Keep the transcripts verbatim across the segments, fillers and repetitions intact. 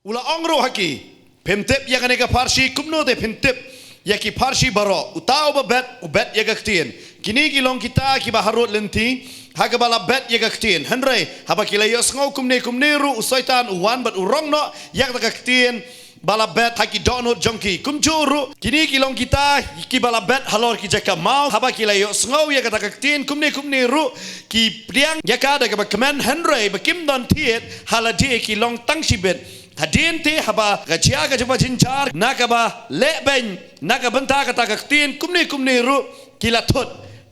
U la ong ruh ha ki, phim tip ïa kane ka pharshi, kumno te phin tip ïa ki pharshi baroh? Uta uba bet, u bet ïa ka ktien. Kine ki long kita kiba harud lynti ha kaba la bet ïa ka ktien. Hynrei haba ki la ïohsngew kumne kumne ruh, u Soitan u wan bad u rong noh ïa kata ka ktien ba la bet ha ki dohnud jong ki. Kumjuh ruh kine ki long kita kiba la bet halor ki jaka maw, haba ki la ïohsngew ïa kata ka ktien kumne kumne ruh, ki pdiang ïa ka da kaba kmen. Hynrei ba kim don thied ha lade, ki long tang shibit. Hadien te haba ka jia ka jubab jynjar na kaba leh beiñ na ka bynta kata ka ktien kumne kumne ruh, ki la thut.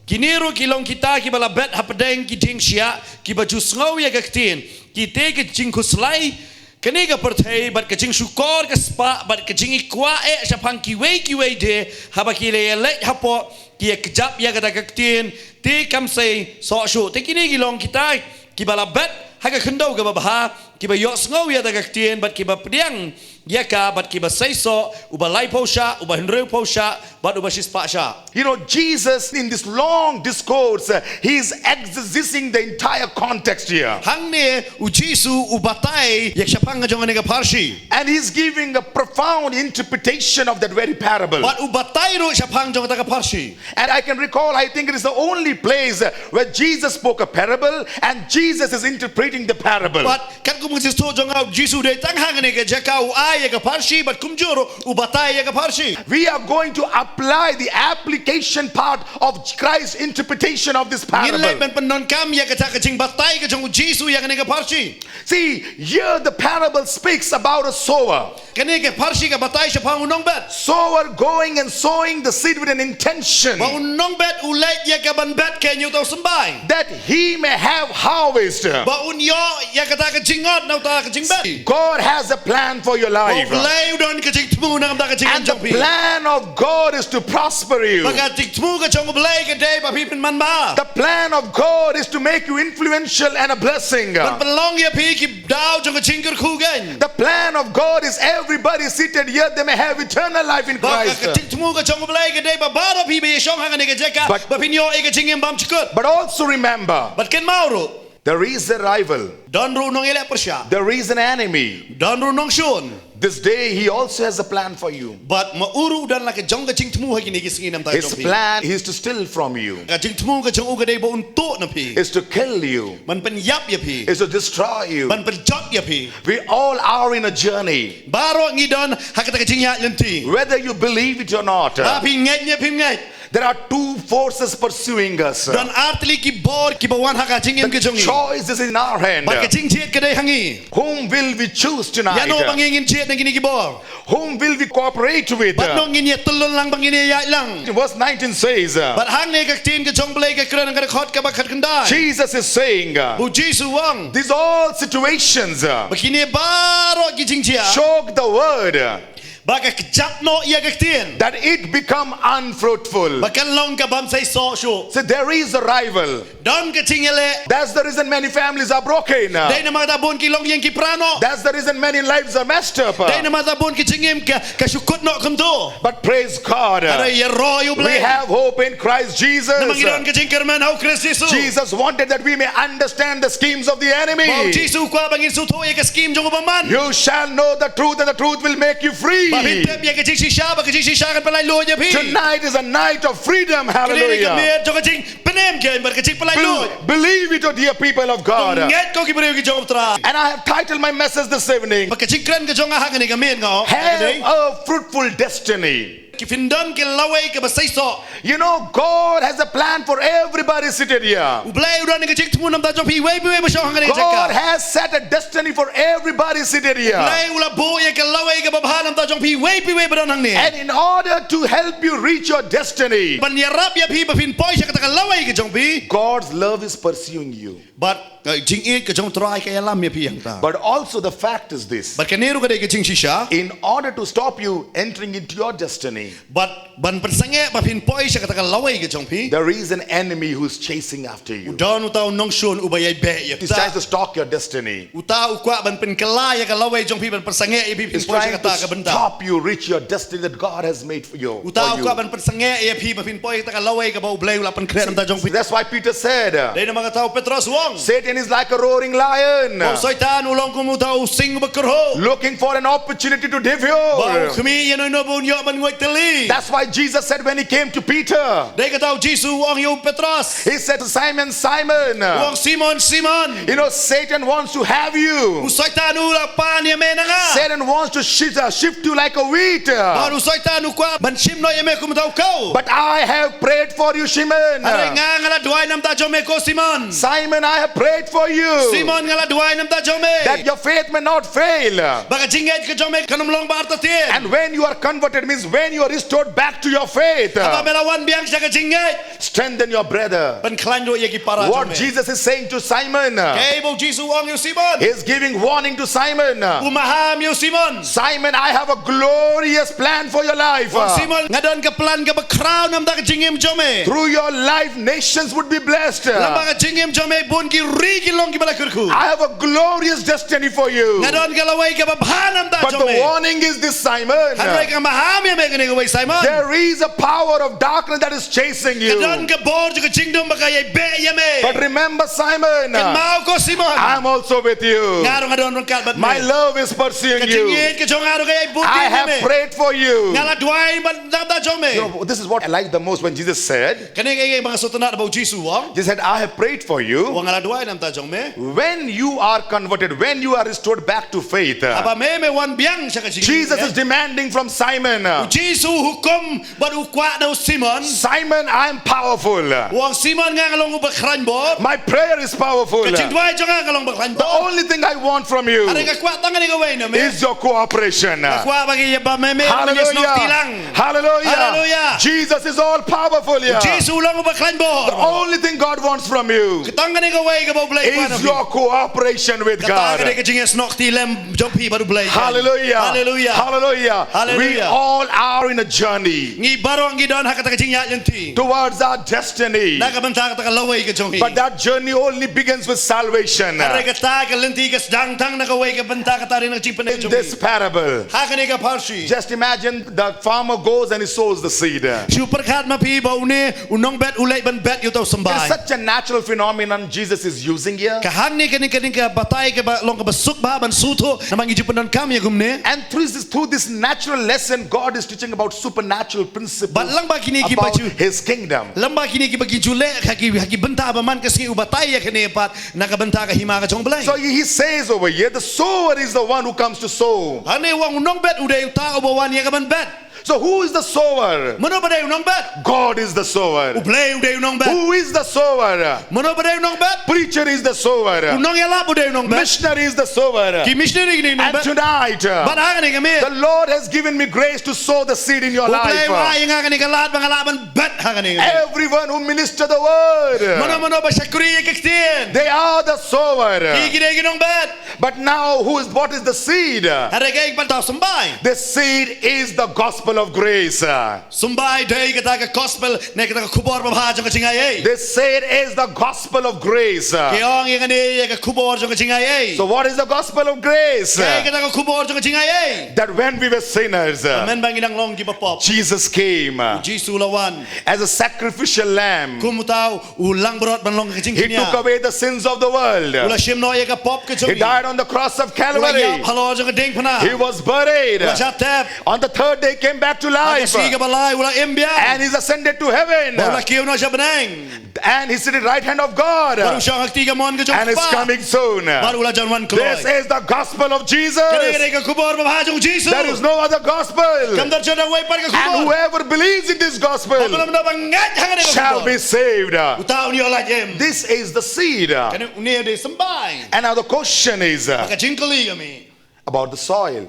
Kine ruh ki long kita kiba la bet hapdeng ki dieng shiah, kiba ju sngew ïa ka ktien. Ki te ka jingkhuslai kane ka pyrthei bad ka jingshukor ka spah bad ka jingïakwah eh shaphang kiwei kiwei de, haba ki la ïaleit hapoh, ki ïakjap ïa kata ka ktien, te kam sei soh shuh. Te kine ki long kita kiba la bet ha ka khyndew kaba bha, kiba ïohsngew ïa kata ka ktien bad kiba pdiang ïa ka bad kiba sei soh, uba laiphew shah, uba hynriewphew shah bad uba shispah shah. You know, Jesus, in this long discourse, uh, he is exegeting the entire context here. Hangne u Jisu u batai ïa shaphang ka jong kane ka pharshi. And he's giving a profound interpretation of that very parable. Bad u batai ruh shaphang jong kata ka pharshi. And I can recall, I think it is the only place, uh, where Jesus spoke a parable and Jesus is interpreting the parable. Bad katkum ka jingsngewthuh jong nga, u Jisu dei tang hangne ka jaka u ai ïa ka pharshi bad kumjuh ruh u batai ïa ka pharshi. We are going to apply the application part of Christ's interpretation of this parable. Ngin leit ban pyndonkam ïa kata ka jingbatai ka jong u Jisu ïa kane ka pharshi. See, here the parable speaks about a sower. Kane ka pharshi ka batai shaphang u nongbet. Sower going and sowing the seed with an intention. Ba u nongbet u leit ïa ka ban bet, ka ïa uta u symbai. That he may have harvest. Ba un ïoh ïa kata ka jingngot na uta ka jingbet. God has a plan for your life. Ba u Blei u don ka jingthmu na ka bynta ka jingim jong phi. And the plan of God is to prosper you. Ba ka jingthmu ka jong u Blei ka dei ba phin manbha. The plan of God is to make you influential and a blessing. Ban pynlong ïa phi ki daw jong ka jingkyrkhu kein. The plan of God is everybody seated here, they may have eternal life in Christ. Ba ka jingthmu ka jong u Blei ka dei ba baroh phi ba ïashong hangne ka jaka, ba phin ïoh ïa ka jingim bymjukut. But also remember, bad kynmaw ruh, there is a rival. Don ruh u nongïaleh pyrshah. There is an enemy. Don ruh u nongshun. This day he also has a plan for you. Bad ma u ruh u don la ka jong ka jingthmu ha kine ki sngi na ka bynta jong phi. His plan is to steal from you. Ka jingthmu ka jong u ka dei ba un tuh na phi. Is to kill you. Ban pynïap ïa phi. Is to destroy you. Ban pynjot ïa phi. We all are in a journey. Baroh ngi don ha kata ka jingïaid lynti. Whether you believe it or not. Ba phi ngeit ne phim ngeit. There are two forces pursuing us. Don ar tylli ki bor kiba wan ha ka jingim ka jong ngi. The choice is in our hand. Bad ka jingjied ka dei ha ngi. Whom will we choose tonight? Ïano ba ngin jied na kine ki bor? Whom will we cooperate with? Bad no ngin ïa tylli lang, ba ngin ïa ïaid lang? Verse nineteen says, uh, bad hangne ka ktien ka jong u Blei ka kren ha ka dkhot kaba khatkhyndai. Jesus is saying, uh, u Jisu u ong, these all situations, uh, ba kine baroh ki jingjia, choke the word, uh, ba ka kjat noh ïa ka ktien, that it become unfruitful. Ba kan long ka bym sei soh shuh. So there is a rival. Don ka jingïaleh. That's the reason many families are broken. Dei namar kata bun ki longïing ki pra noh. That's the reason many lives are messed up. Dei namar kata bun ki jingim ka, ka shu kut noh kumto. But praise God. Hynrei ïaroh ïa u Blei. We have hope in Christ Jesus. Namar ngi don ka jingkyrmen ha u Khrist Jisu. Jesus wanted that we may understand the schemes of the enemy. Ba u Jisu u kwah ba ngin sngewthuh ïa ka skim jong u bymman. You shall know the truth and the truth will make you free. Ba phin tip ïa ka jingshisha, ba ka jingshisha kan pynlait luid ïa phi. Tonight is a night of freedom. Hallelujah. Kane ka miet jong ka jing pynim kein bad ka jingpynlait luid. Believe it, oh dear people of God. To ngeit ko ki briew ki jong u Trai. And I have titled my message this evening, bad ka jingkren ka jong nga ha kane ka miet nga ong, have a fruitful destiny. Ki phin don ka lawei kaba sei soh. You know, God has a plan for everybody seated here. U Blei u don ka jingthmu na ka bynta jong phi iwei pa iwei ba shong ha kane ka jaka. God has set a destiny for everybody seated here. U Blei u la buh ïa ka lawei kaba bha na ka bynta jong phi iwei pa iwei ba don hangne. And in order to help you reach your destiny, ban ïarap ïa phi ba phin poi sha kata ka lawei ka jong phi, God's love is pursuing you. Bad, eh, jingïeit ka jong u Trai ka ïalam ïa phi hangta. But also the fact is this. Bad kane ruh ka dei ka jingshisha. In order to stop you entering into your destiny, bad ban pynsangeh ba phin poi sha kata ka lawei ka jong phi, there is an enemy who's chasing after you. U don uta u nongshun uba ïai beh ïa phi. He's trying to stop your destiny. Uta u kwah ban pynkylla ïa ka lawei jong phi, ban pynsangeh ïa phi ba phin poi sha kata ka bynta. He's trying to stop you reach your destiny that God has made for you, for you. Uta u kwah ban pynsangeh ïa phi ba phin poi sha kata ka lawei kaba u Blei u la pynkhreh na ka bynta jong phi. That's why Peter said, dei namar kata u Petros u ong, Satan is like a roaring lion, u Soitan u long kum uta u sing uba kyrhuh, looking for an opportunity to devour, ba u khmih ïa uno uno ba un ïoh ban nguid tylli. That's why Jesus said when he came to Peter, dei kata u Jisu u ong ïa u Petros, he said to Simon, Simon, u ong, Simon, Simon, you know, Satan wants to have you. U Soitan u la pan ïa me na nga. Satan wants to shift, uh, shift you like a wheat. Bad u Soitan u kwah ban shim noh ïa me kum uta u kaw. But I have prayed for you, Simon. Hynrei nga nga la duwai namar jong me ko Simon. Simon, I have prayed for you. Simon, nga la duwai namar jong me, that your faith may not fail. Ba ka jingngeit ka jong me kan ym long ba artatien. And when you are converted, means when you are restored back to your faith, haba me la wan biang sha ka jingngeit, strengthen your brother. Pynkhlaiñ ruh ïa ki para jong me. What Jesus is saying to Simon, kaei ba u Jisu u ong ïa u Simon. He is giving warning to Simon. U maham ïa u Simon. Simon, I have a glorious plan for your life. U ong, Simon, nga don ka plan kaba khraw namar ka jingim jong me. Through your life, nations would be blessed. Lyngba ka jingim jong me bun ki ri kin long kiba la kyrkhu. I have a glorious destiny for you. Nga don ka lawei kaba bha namar jong me. But the warning is this, Simon. Hynrei nga maham ïa me kane kawei, Simon. There is a power of darkness that is chasing you. Ka don ka bor jong ka jingdum ba ka ïai beh ïa me. But remember, Simon, kynmaw ko Simon, I'm also with you. Nga ruh nga don ryngkat bad me. My love is pursuing you. Ka jingngeit ka jong nga ruh ka ïai bud ïa me. I have prayed for you. Nga la duwai namar jong me. You know, this is what I like the most when Jesus said, kane ka dei kaba nga sngewtynnat ba u Jisu u ong. Jesus said, I have prayed for you. U ong, nga la duwai namar jong me. When you are converted, when you are restored back to faith, haba me me wan biang sha ka jingim, Jesus is demanding from Simon, u Jisu u hukum bad u kwah na u Simon. Simon, I am powerful. U ong, Simon, nga nga long uba khlaiñ bor. My prayer is powerful. Ka jingduwai jong nga ka long ba khlaiñ bor. The only thing I want from you, hynrei nga kwah tang kane kawei na me, is your cooperation. Nga kwah ba ngi ïa ba me me, me ïasnoh kti lang. Hallelujah. Hallelujah. Hallelujah. Jesus is all powerful here. U Jisu u long uba khlaiñ bor. The only thing God wants from you, tang kane kawei kaba U Blei u kwah na phi, is your cooperation with God. Kata ka dei ka jingïasnoh kti lem jong phi bad U Blei. Hallelujah. Hallelujah. Hallelujah. Hallelujah. We all are in a journey. Ngi baroh ngi don ha kata ka jingïaid lynti, towards our destiny, na ka bynta kata ka lawei ka jong ngi. But that journey only begins with salvation. Hynrei kata ka lynti ka sdang tang na kawei ka bynta, kata ka dei na ka jingpynim jong ngi. In this parable, ha kane ka pharshi, just imagine the farmer goes and he sows the seed. Shu pyrkhat ma phi ba une u nongbet u leit ban bet ïa uta u symbai. It's such a natural phenomenon Jesus is using here. Ka hangne kane, kane ka batai kaba long kaba suk bha ban sngewthuh namar ngi ju pyndonkam ïa kumne. And through this, through this natural lesson, God is teaching about supernatural principles, bad lyngba kine kiba ju, about His kingdom. Lyngba kine kiba ki ju leh ha ki, ha ki bynta ba man ka sngi u batai ïa kane pat na ka bynta ka hima ka jong U Blei. So he, he says over here, the sower is the one who comes to sow. Hangne u ong u nongbet u dei uta uba wan ïa kaban bet. So who is the sower? Mano ba dei u nongbet? God is the sower. U Blei u dei u nongbet. Who is the sower? Mano ba dei u nongbet? Preacher is the sower. U nongïalap u dei u nongbet. Missionary is the sower. Ki missionary ki dei u nongbet. And tonight, bad ha kane ka miet, the Lord has given me grace to sow the seed in your life. U Blei u ai ïa nga kane ka lad ba nga lah ban bet ha kane ka miet. Everyone who minister the word, mano mano ba shakri ïa ka ktien, they are the sower. Ki, ki dei ki nongbet. But now, who is, what is the seed? Hynrei kaei kaba dei u symbai? The seed is the gospel of grace. Symbai dei kata ka gospel, ne kata ka khubor babha jong ka jingai ei. The seed is the gospel of grace. Ki ong ïa kane ïa ka khubor jong ka jingai ei. So what is the gospel of grace? Kaei kata ka khubor jong ka jingai ei? That when we were sinners, mynba ngi dang long kiba pop, Jesus came, u Jisu u la wan, as a sacrificial lamb. Kum uta u langbrot ban long ka jingkñia. He took away the sins of the world. U la shim noh ïa ka pop ka jong ngi. He died on the cross of Calvary. U la ïap halor jong ka diengphna. He was buried. U la shah tep. On the third day, he came back to life. Ha ka sngi kaba lai u la im biang. And he's ascended to heaven. Bad u la kiew noh sha bneng. And he's sitting right hand of God. Bad u shong ha ka kti kamon ka jong U Kpa. And he's coming soon. Bad u la jan wan kloi. This is the gospel of Jesus. Kane ka dei ka khubor babha jong U Jisu. There is no other gospel. Kam don jingdon wei pat ka khubor. And whoever believes in this gospel, ba uno uno ba ngeit ha kane ka khubor, shall be saved. Uta un ïoh lait im. This is the seed. Kane une u dei u symbai. And now the question is, uh, ka jingkylli ka mih, about the soil.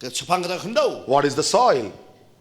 Ka shaphang kata ka khyndew. What is the soil?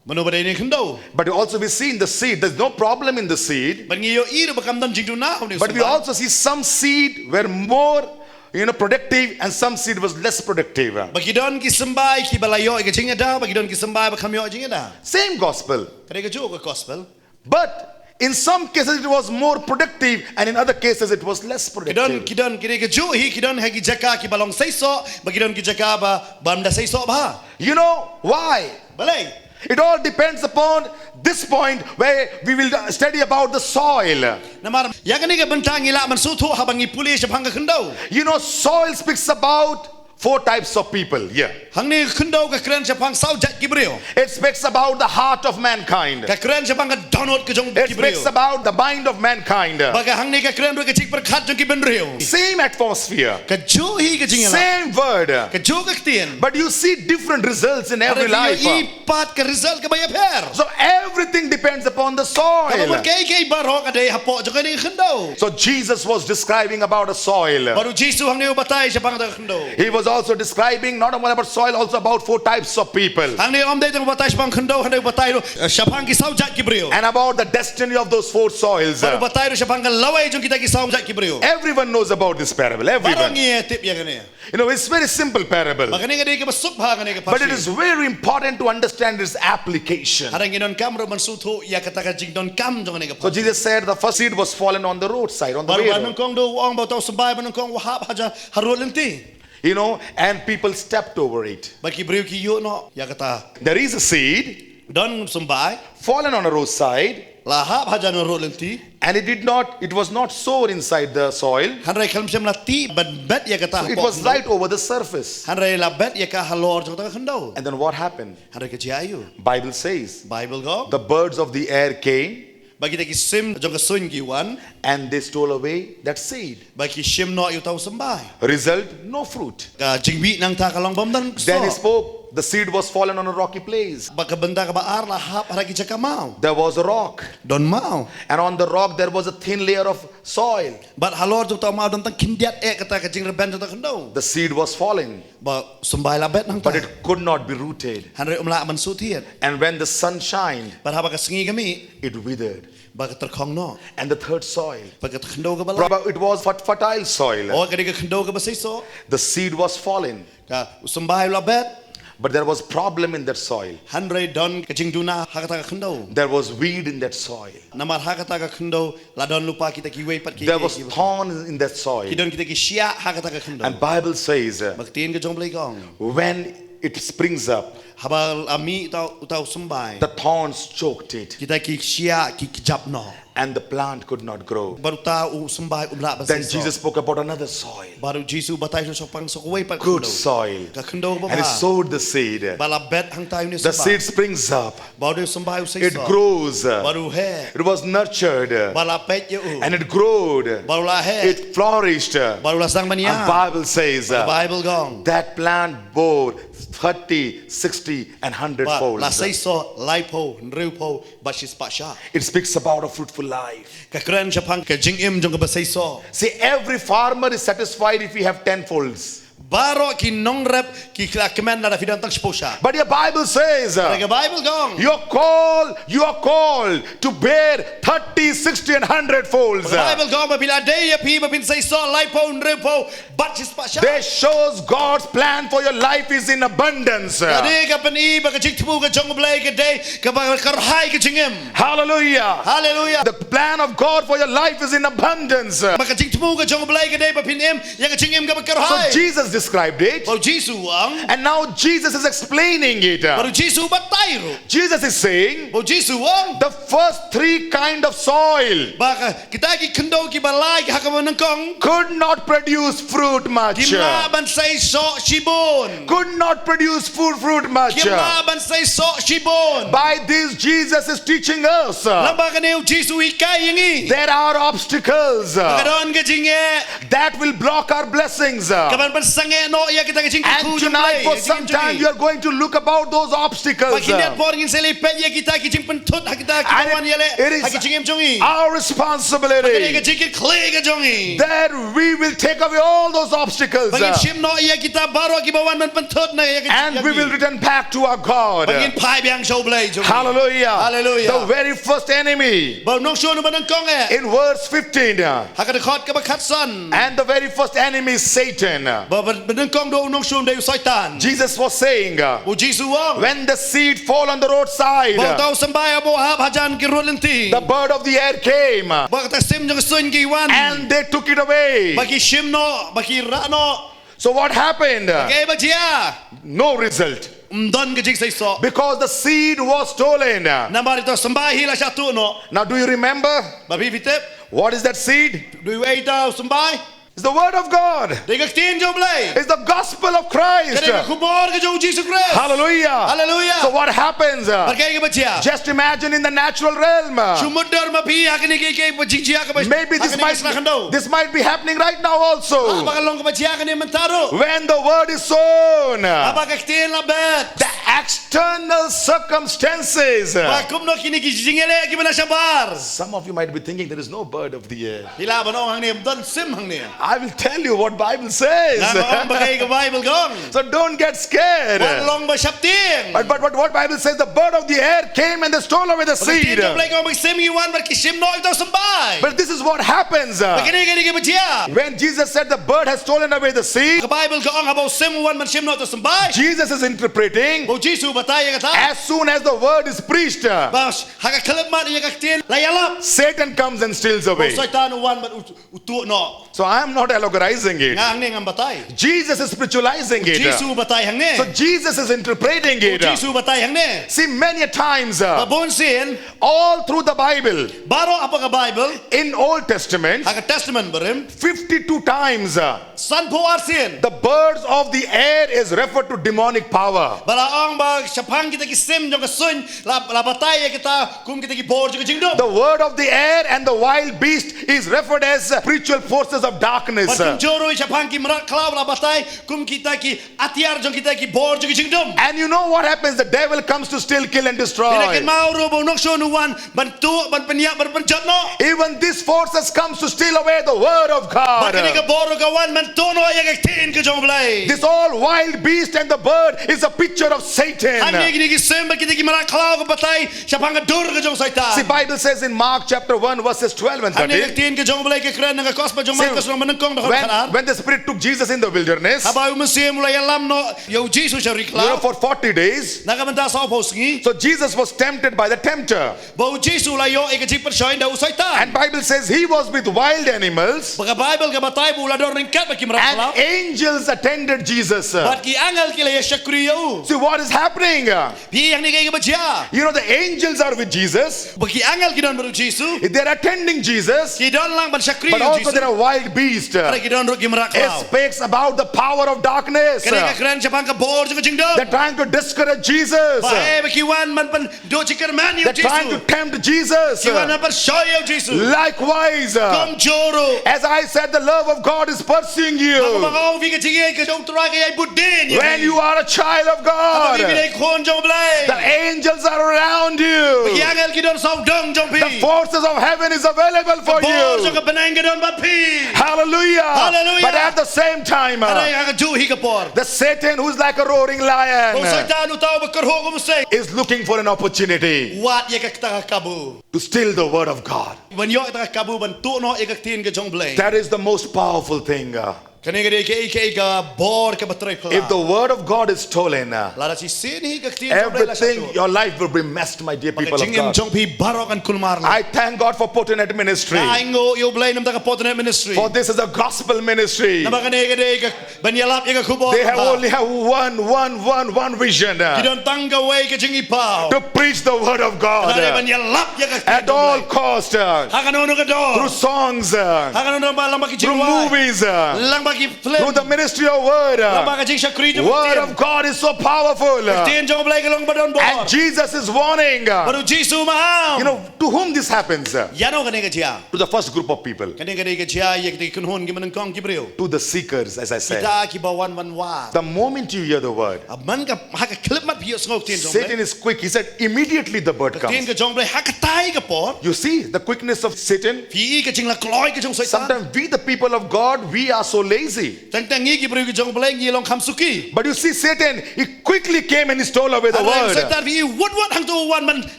Mano ba dei une u khyndew? But we also, we see in the seed, there's no problem in the seed. Bad ngi ïohi ruh ba kam don jingduna ha une u symbai. But we also see some seed were more, you know, productive and some seed was less productive. Ba ki don ki symbai kiba la ïoh ïa ka jingïada, ba ki don ki symbai ba kam ïoh jingïada. Same gospel. Ka dei kajuh ka gospel. But in some cases it was more productive and in other cases it was less productive. Ki don, ki don, ki dei kajuh hi, ki don ha ki jaka kiba long seisoh, ba ki don ki jaka ba, bym da seisoh bha. You know why? Balei? It all depends upon This point where we will study about the soil. Namar ïa kane ka bynta ngi lah ban sngewthuh haba ngi pule shaphang ka khyndew. You know, soil speaks about four types of people. Yeah. Hangne ka khyndew ka kren shaphang saw jait ki briew. It speaks about the heart of mankind. Ka kren shaphang ka dohnud ka jong ki briew. It speaks about the mind of mankind. Bad ka hangne ka kren ruh ka jingpyrkhat jong ki bynriew. Same atmosphere. Kajuh hi ka jingïalap. Same word. Kajuh ka ktien. But you see different results in every life. Hynrei phi ïohi pat ka result kaba ïapher. So everything depends upon the soil. Kaba mut kaei kaei baroh ka dei hapoh jong kane ka khyndew. So Jesus was describing about a soil. Bad u Jisu hangne u batai shaphang kata ka khyndew. He was also describing not only about soil, also about four types of people. Hangne um dei tang u batai shaphang khyndew, hangne u batai ruh, eh, shaphang ki saw jait ki briew. And about the destiny of those four soils. Bad u batai ruh shaphang ka lawei jong kita ki saw jait ki briew. Everyone knows about this parable. Everyone. Baroh ngi tip ïa kane. You know, it's very simple parable. Bad kane ka dei kaba suk bha kane ka parable. But it is very important to understand its application. Hynrei ngi donkam ruh ban sngewthuh ïa kata ka jingdonkam jong kane ka parable. So Jesus said the first seed was fallen on the roadside, on the way road. Bad u banyngkong u ong ba uta u symbai banyngkong u hap hajan harud lynti. You know, and people stepped over it. Bad ki briew ki ïuh noh ïa kata. There is a seed. Don symbai. Fallen on a roadside. La hap hajan harud lynti. And it did not, it was not sown inside the soil. Hynrei khlem shym la tih ban bet ïa kata. So it was right over the surface. Hynrei la bet ïa ka halor jong kata ka khyndew. And then what happened? Hynrei ka jia aiu? Bible says, Bible ka ong, the birds of the air came. Ba kita ki sim jong ka suiñ ki wan. And they stole away that seed. Ba ki shim noh ïa uta u symbai. Result, no fruit. Ka jingmih nangta ka long bym don soh. Then he spoke, the seed was fallen on a rocky place. Bad ka bynta kaba ar la hap ha ki jaka maw. There was a rock. Don maw. And on the rock there was a thin layer of soil. Bad halor jong uta u maw don tang khyndiat eh kata ka jingrben jong uta u khyndew. The seed was fallen. Ba u symbai la bet nangta. But it could not be rooted. Hynrei um lah ban shu thied. And when the sun shined, bad haba ka sngi ka mih, it withered. Ba ka tyrkhong noh. And the third soil. Bad ka khyndew kaba lai. Prob-, it was fer-, fertile soil. Oh, ka dei ka khyndew kaba seisoh. The seed was fallen. Ka u symbai u la bet. But there was problem in that soil. Hynrei don ka jingduna ha kata ka khyndew. There was weed in that soil. Namar ha kata ka khyndew la don lypa kita kiwei pat ki. There was thorn in that soil. Ki don kita ki shiah ha kata ka khyndew. And Bible says, uh, Bad ka ktien ka jong u Blei ka ong, when it springs up, haba la mih uta, uta u symbai, the thorns choked it. Kita ki shiah ki kjap noh. And the plant could not grow. Bad uta u symbai um lah ban seisoh. Then Jesus spoke about another soil. Bad u Jisu u batai shaphang sa kawei pat ka khyndew. Good soil. Ka khyndew kaba bha. And he sowed the seed. Bad la bet hangta ïa une u symbai. The seed springs up. Bad une u symbai u seisoh. It grows. Bad u heh. It was nurtured. Bad la peit ïa u. And it growed. Bad u la heh. It flourished. Bad u la sdang ban ïaid. And Bible says, bad ka Bible ka ong, that plant bore thirty, sixty, and hundred folds. Bad la seisoh laiphew, hynriewphew, bad shispah shah. It speaks about a fruitful life. Ka kren shaphang ka jingim jong kaba seisoh. See, every farmer is satisfied if he have ten folds. Baroh ki nongrep ki la kmen lada phi don tang shiphew shah. But your Bible says, uh, Hynrei ka Bible ka ong, you're called, you are called to bear thirty, sixty, and hundred folds. Ka Bible ka ong ba phi la dei ïa phi ba phin seisoh laiphew, hynriewphew, bad shispah shah. This shows God's plan for your life is in abundance. Ka dei ka pyni ba ka jingthmu ka jong u Blei ka dei kaba kyrhai ka jingim. Hallelujah. Hallelujah. The plan of God for your life is in abundance. Ba ka jingthmu ka jong u Blei ka dei ba phin im ïa ka jingim kaba kyrhai. So Jesus described it. Bad u Jisu u ong. And now Jesus is explaining it. Bad u Jisu u batai ruh. Jesus is saying, bad u Jisu u ong, the first three kind of soil, ba ka, kita ki khyndew kiba lai ha kaba nyngkong, could not produce fruit much. Kim lah ban seisoh shibun. Could not produce full fruit much. Kim lah ban seisoh shibun. By this, Jesus is teaching us, uh, lyngba kane u Jisu u hikai ïa ngi, there are obstacles, uh, ba ka don ka jingeh that will block our blessings, uh, kaban pynsangeh noh ïa kita ki jingkyrkhu jong u Blei. And tonight, for some time, we are going to look about those obstacles, uh, ba khyndiat por ngin sa leit peit ïa kita ki jingpynthut ha kita kiba wan ïaleh ha ki jingim jong ngi. And it is our responsibility. Bad ka dei ka jingkitkhlieh ka jong ngi. That we will take away all those obstacles, uh, ba ngin shim noh ïa kita baroh kiba wan ban pynthut na ïa ka jingim. And we will return back to our God. Ba ngin phai biang sha u Blei jong ngi. Hallelujah. Hallelujah. The very first enemy. Ba u nongshun uba nyngkong eh. In verse fifteen, uh, ha ka dkhot kaba khatsan. And the very first enemy is Satan. Ba, ba, ba nyngkong da u nongshun dei u Soitan. Jesus was saying, uh, u Jisu u ong, when the seed fall on the roadside, ba uta u symbai u hap hajan ki rud lynti, the bird of the air came, uh, ba kita ki sim jong ka suiñ ki wan, and they took it away. Ba ki shim noh, ba ki rah noh. So what happened? Kaei ba jia? No result. Ym don ka jingseisoh. Because the seed was stolen. Namar ita u symbai hi la shah tuh noh. Now, do you remember? Bad phi, phi tip? What is that seed? Dei uei ita u symbai? It's the word of God. Dei ka ktien jong U Blei. It's the gospel of Christ. Ka dei ka khubor ka jong U Jisu Khrist. Hallelujah. Hallelujah. So what happens? Bad kaei kaba jia? Just imagine in the natural realm. Shu mutdur ma phi ha kane ka, ka jingjia kaba, maybe this might, this might be happening right now also. Haba ka long kaba jia kane mynta ruh. When the word is sown, haba ka ktien la bet, the external circumstances. Ba kumno kine ki jingïaleh kiba na shabar. Some of you might be thinking, "There is no bird of the air." Phi lah ban ong hangne, ym don sim hangne. I will tell you what Bible says. Ngan ong ba kaei ka Bible ka ong. So don't get scared. Wat long ba sheptieng. But, but, but what Bible says, the bird of the air came and they stole away the seed. Ka ktien jong U Blei ka ong ba ki sim ki wan bad ki shim noh ita u symbai. But this is what happens. Bad kane ka dei kaba jia. When Jesus said the bird has stolen away the seed, ka Bible ka ong haba u sim u wan ban shim noh ita u symbai. Jesus is interpreting. Ba U Jisu u batai ïa kata. As soon as the word is preached, ba ha ka khyllipmat ïa ka ktien la ïalap, Satan comes and steals away. Ba u Soitan u wan bad u, u tuh noh. So I am not allegorizing it. Nga hangne ngam batai. Jesus is spiritualizing it. U Jisu u batai hangne. So Jesus is interpreting it. U Jisu u batai hangne. See, many a times, uh, ba bun sien, all through the Bible, baroh ha ka Bible, in Old Testament, ha ka Testament Barim, fifty-two times, uh, sanphew ar sien, the birds of the air is referred to demonic power. Ba la ong ba shaphang kita ki sim jong ka suiñ la, la batai ïa kita kum kita ki bor jong ka jingdum. The word of the air and the wild beast is referred as spiritual forces of darkness. Bad kumjuh ruh shaphang ki mrad khlaw la batai kum kita ki atiar jong kita ki bor jong ka jingdum. And you know what happens? The devil comes to steal, kill, and destroy. Phi la kynmaw ruh ba u nongshun u wan ban tuh, ban pynïap, ban pynjot noh. Even this forces comes to steal away the word of God. Bad kane ka bor ka wan ban tuh noh ïa ka ktien ka jong U Blei. This all wild beast and the bird is a picture of Satan. Hangne kine ki sim bad kine ki mrad khlaw ka batai shaphang ka dur ka jong u Soitan. See, Bible says in Mark chapter one, verses twelve and thirteen. Hangne ka ktien ka jong U Blei ka kren na ka gospel jong Markos lynnong ba nyngkong dkhot khatar. When, when the Spirit took Jesus in the wilderness, haba u Mynsiem u la ïalam noh ïa u Jisu sha ri khlaw, you know, for forty days, na ka bynta sawphew sngi. So Jesus was tempted by the tempter. Ba u Jisu u la ïoh ïa ka jingpynshoi da u Soitan. And Bible says he was with wild animals. Ba ka Bible ka batai ba u la don ryngkat bad ki mrad khlaw. And angels attended Jesus. Bad ki angel ki la ïa shakri ïa u. See what is happening? Phi ïohi hangne kaei kaba jia? You know, the angels are with Jesus. Ba ki angel ki don bad u Jisu. They are attending Jesus. Ki don lang ban shakri ïa u Jisu. But also there are wild beasts. Hynrei ki don ruh ki mrad khlaw. It speaks about the power of darkness. Kane ka kren shaphang ka bor jong ka jingdum. They're trying to discourage Jesus. Ba hei ba ki wan ban pyn Duh jingkyrmen ïa u Jisu. They're trying to tempt Jesus. Ki wan ban pynshoi ïa u Jisu. Likewise, uh, kumjuh ruh, as I said, the love of God is pursuing you. Ba kumba nga ong ïa phi, ka jingïeit ka jong U Trai ka ïai bud dien ïa phi. When you are a child of God, haba phi dei khun jong U Blei, the angels are around you. Ki angel ki don sawdong jong phi. The forces of heaven is available for you. Ka bor jong ka bneng ka don bad phi. Hallelujah. Hallelujah. But at the same time, uh, hynrei ha kajuh hi ka por, the Satan, who is like a roaring lion, u Soitan uta uba kyrhuh kum u siej, is looking for an opportunity, u wad ïa kata ka kabu, to steal the word of God. Ban ïoh ïa kata ka kabu ban tuh noh ïa ka ktien ka jong U Blei. That is the most powerful thing, uh, kane ka dei kaei kaei ka bor kaba trei phylla. If the word of God is stolen, uh, lada shisien hi ka ktien jong U Blei la shah tuh, everything, your life will be messed, my dear people of God. Ba ka jingim jong phi baroh kan kulmar lut. I thank God for Potanet Ministry. Nga ainguh ïa U Blei namar ka Potanet Ministry. For this is a gospel ministry. Namar kane ka dei ka ban ïalap ïa ka khubor. They have only have one, one, one, one vision, uh, ki don tang kawei ka jingïohi paw, to preach the word of God, uh, ban ïalap ïa ka ktien jong U Blei at all cost, uh, ha kano kano ka dor, through songs, uh, ha kano kano ba, lang bad ki jingrwai, through movies, uh, lang bad ki film, through the ministry of word, uh, lang bad ka jingshakri jong ka ktien. Word of God is so powerful, uh, ka ktien jong U Blei ka long ba don bor. And Jesus is warning, uh, bad u Jisu u maham. You know, to whom this happens? Ïa no kane ka jia? To the first group of people. Kane ka dei ka jia ïa kita ki kynhun ki ba nyngkong ki briew. To the seekers, as I said. Kita ki ba wan ban wad. The moment you hear the word, ha man ka, ha ka khyllipmat phi ïohsngew ka ktien jong U Blei, Satan is quick. He said, "Immediately the bird comes." Ka ktien ka jong U Blei ha katei ka por. You see the quickness of Satan? Phi i ka jinglakloi ka jong u Soitan? Sometimes we, the people of God, we are so lazy. Teng teng ngi ki briew ki jong U Blei ngi long kham suki. But you see, Satan, he quickly came and he stole away the word. Hynrei u Soitan phi i wut wut hangto u wan ban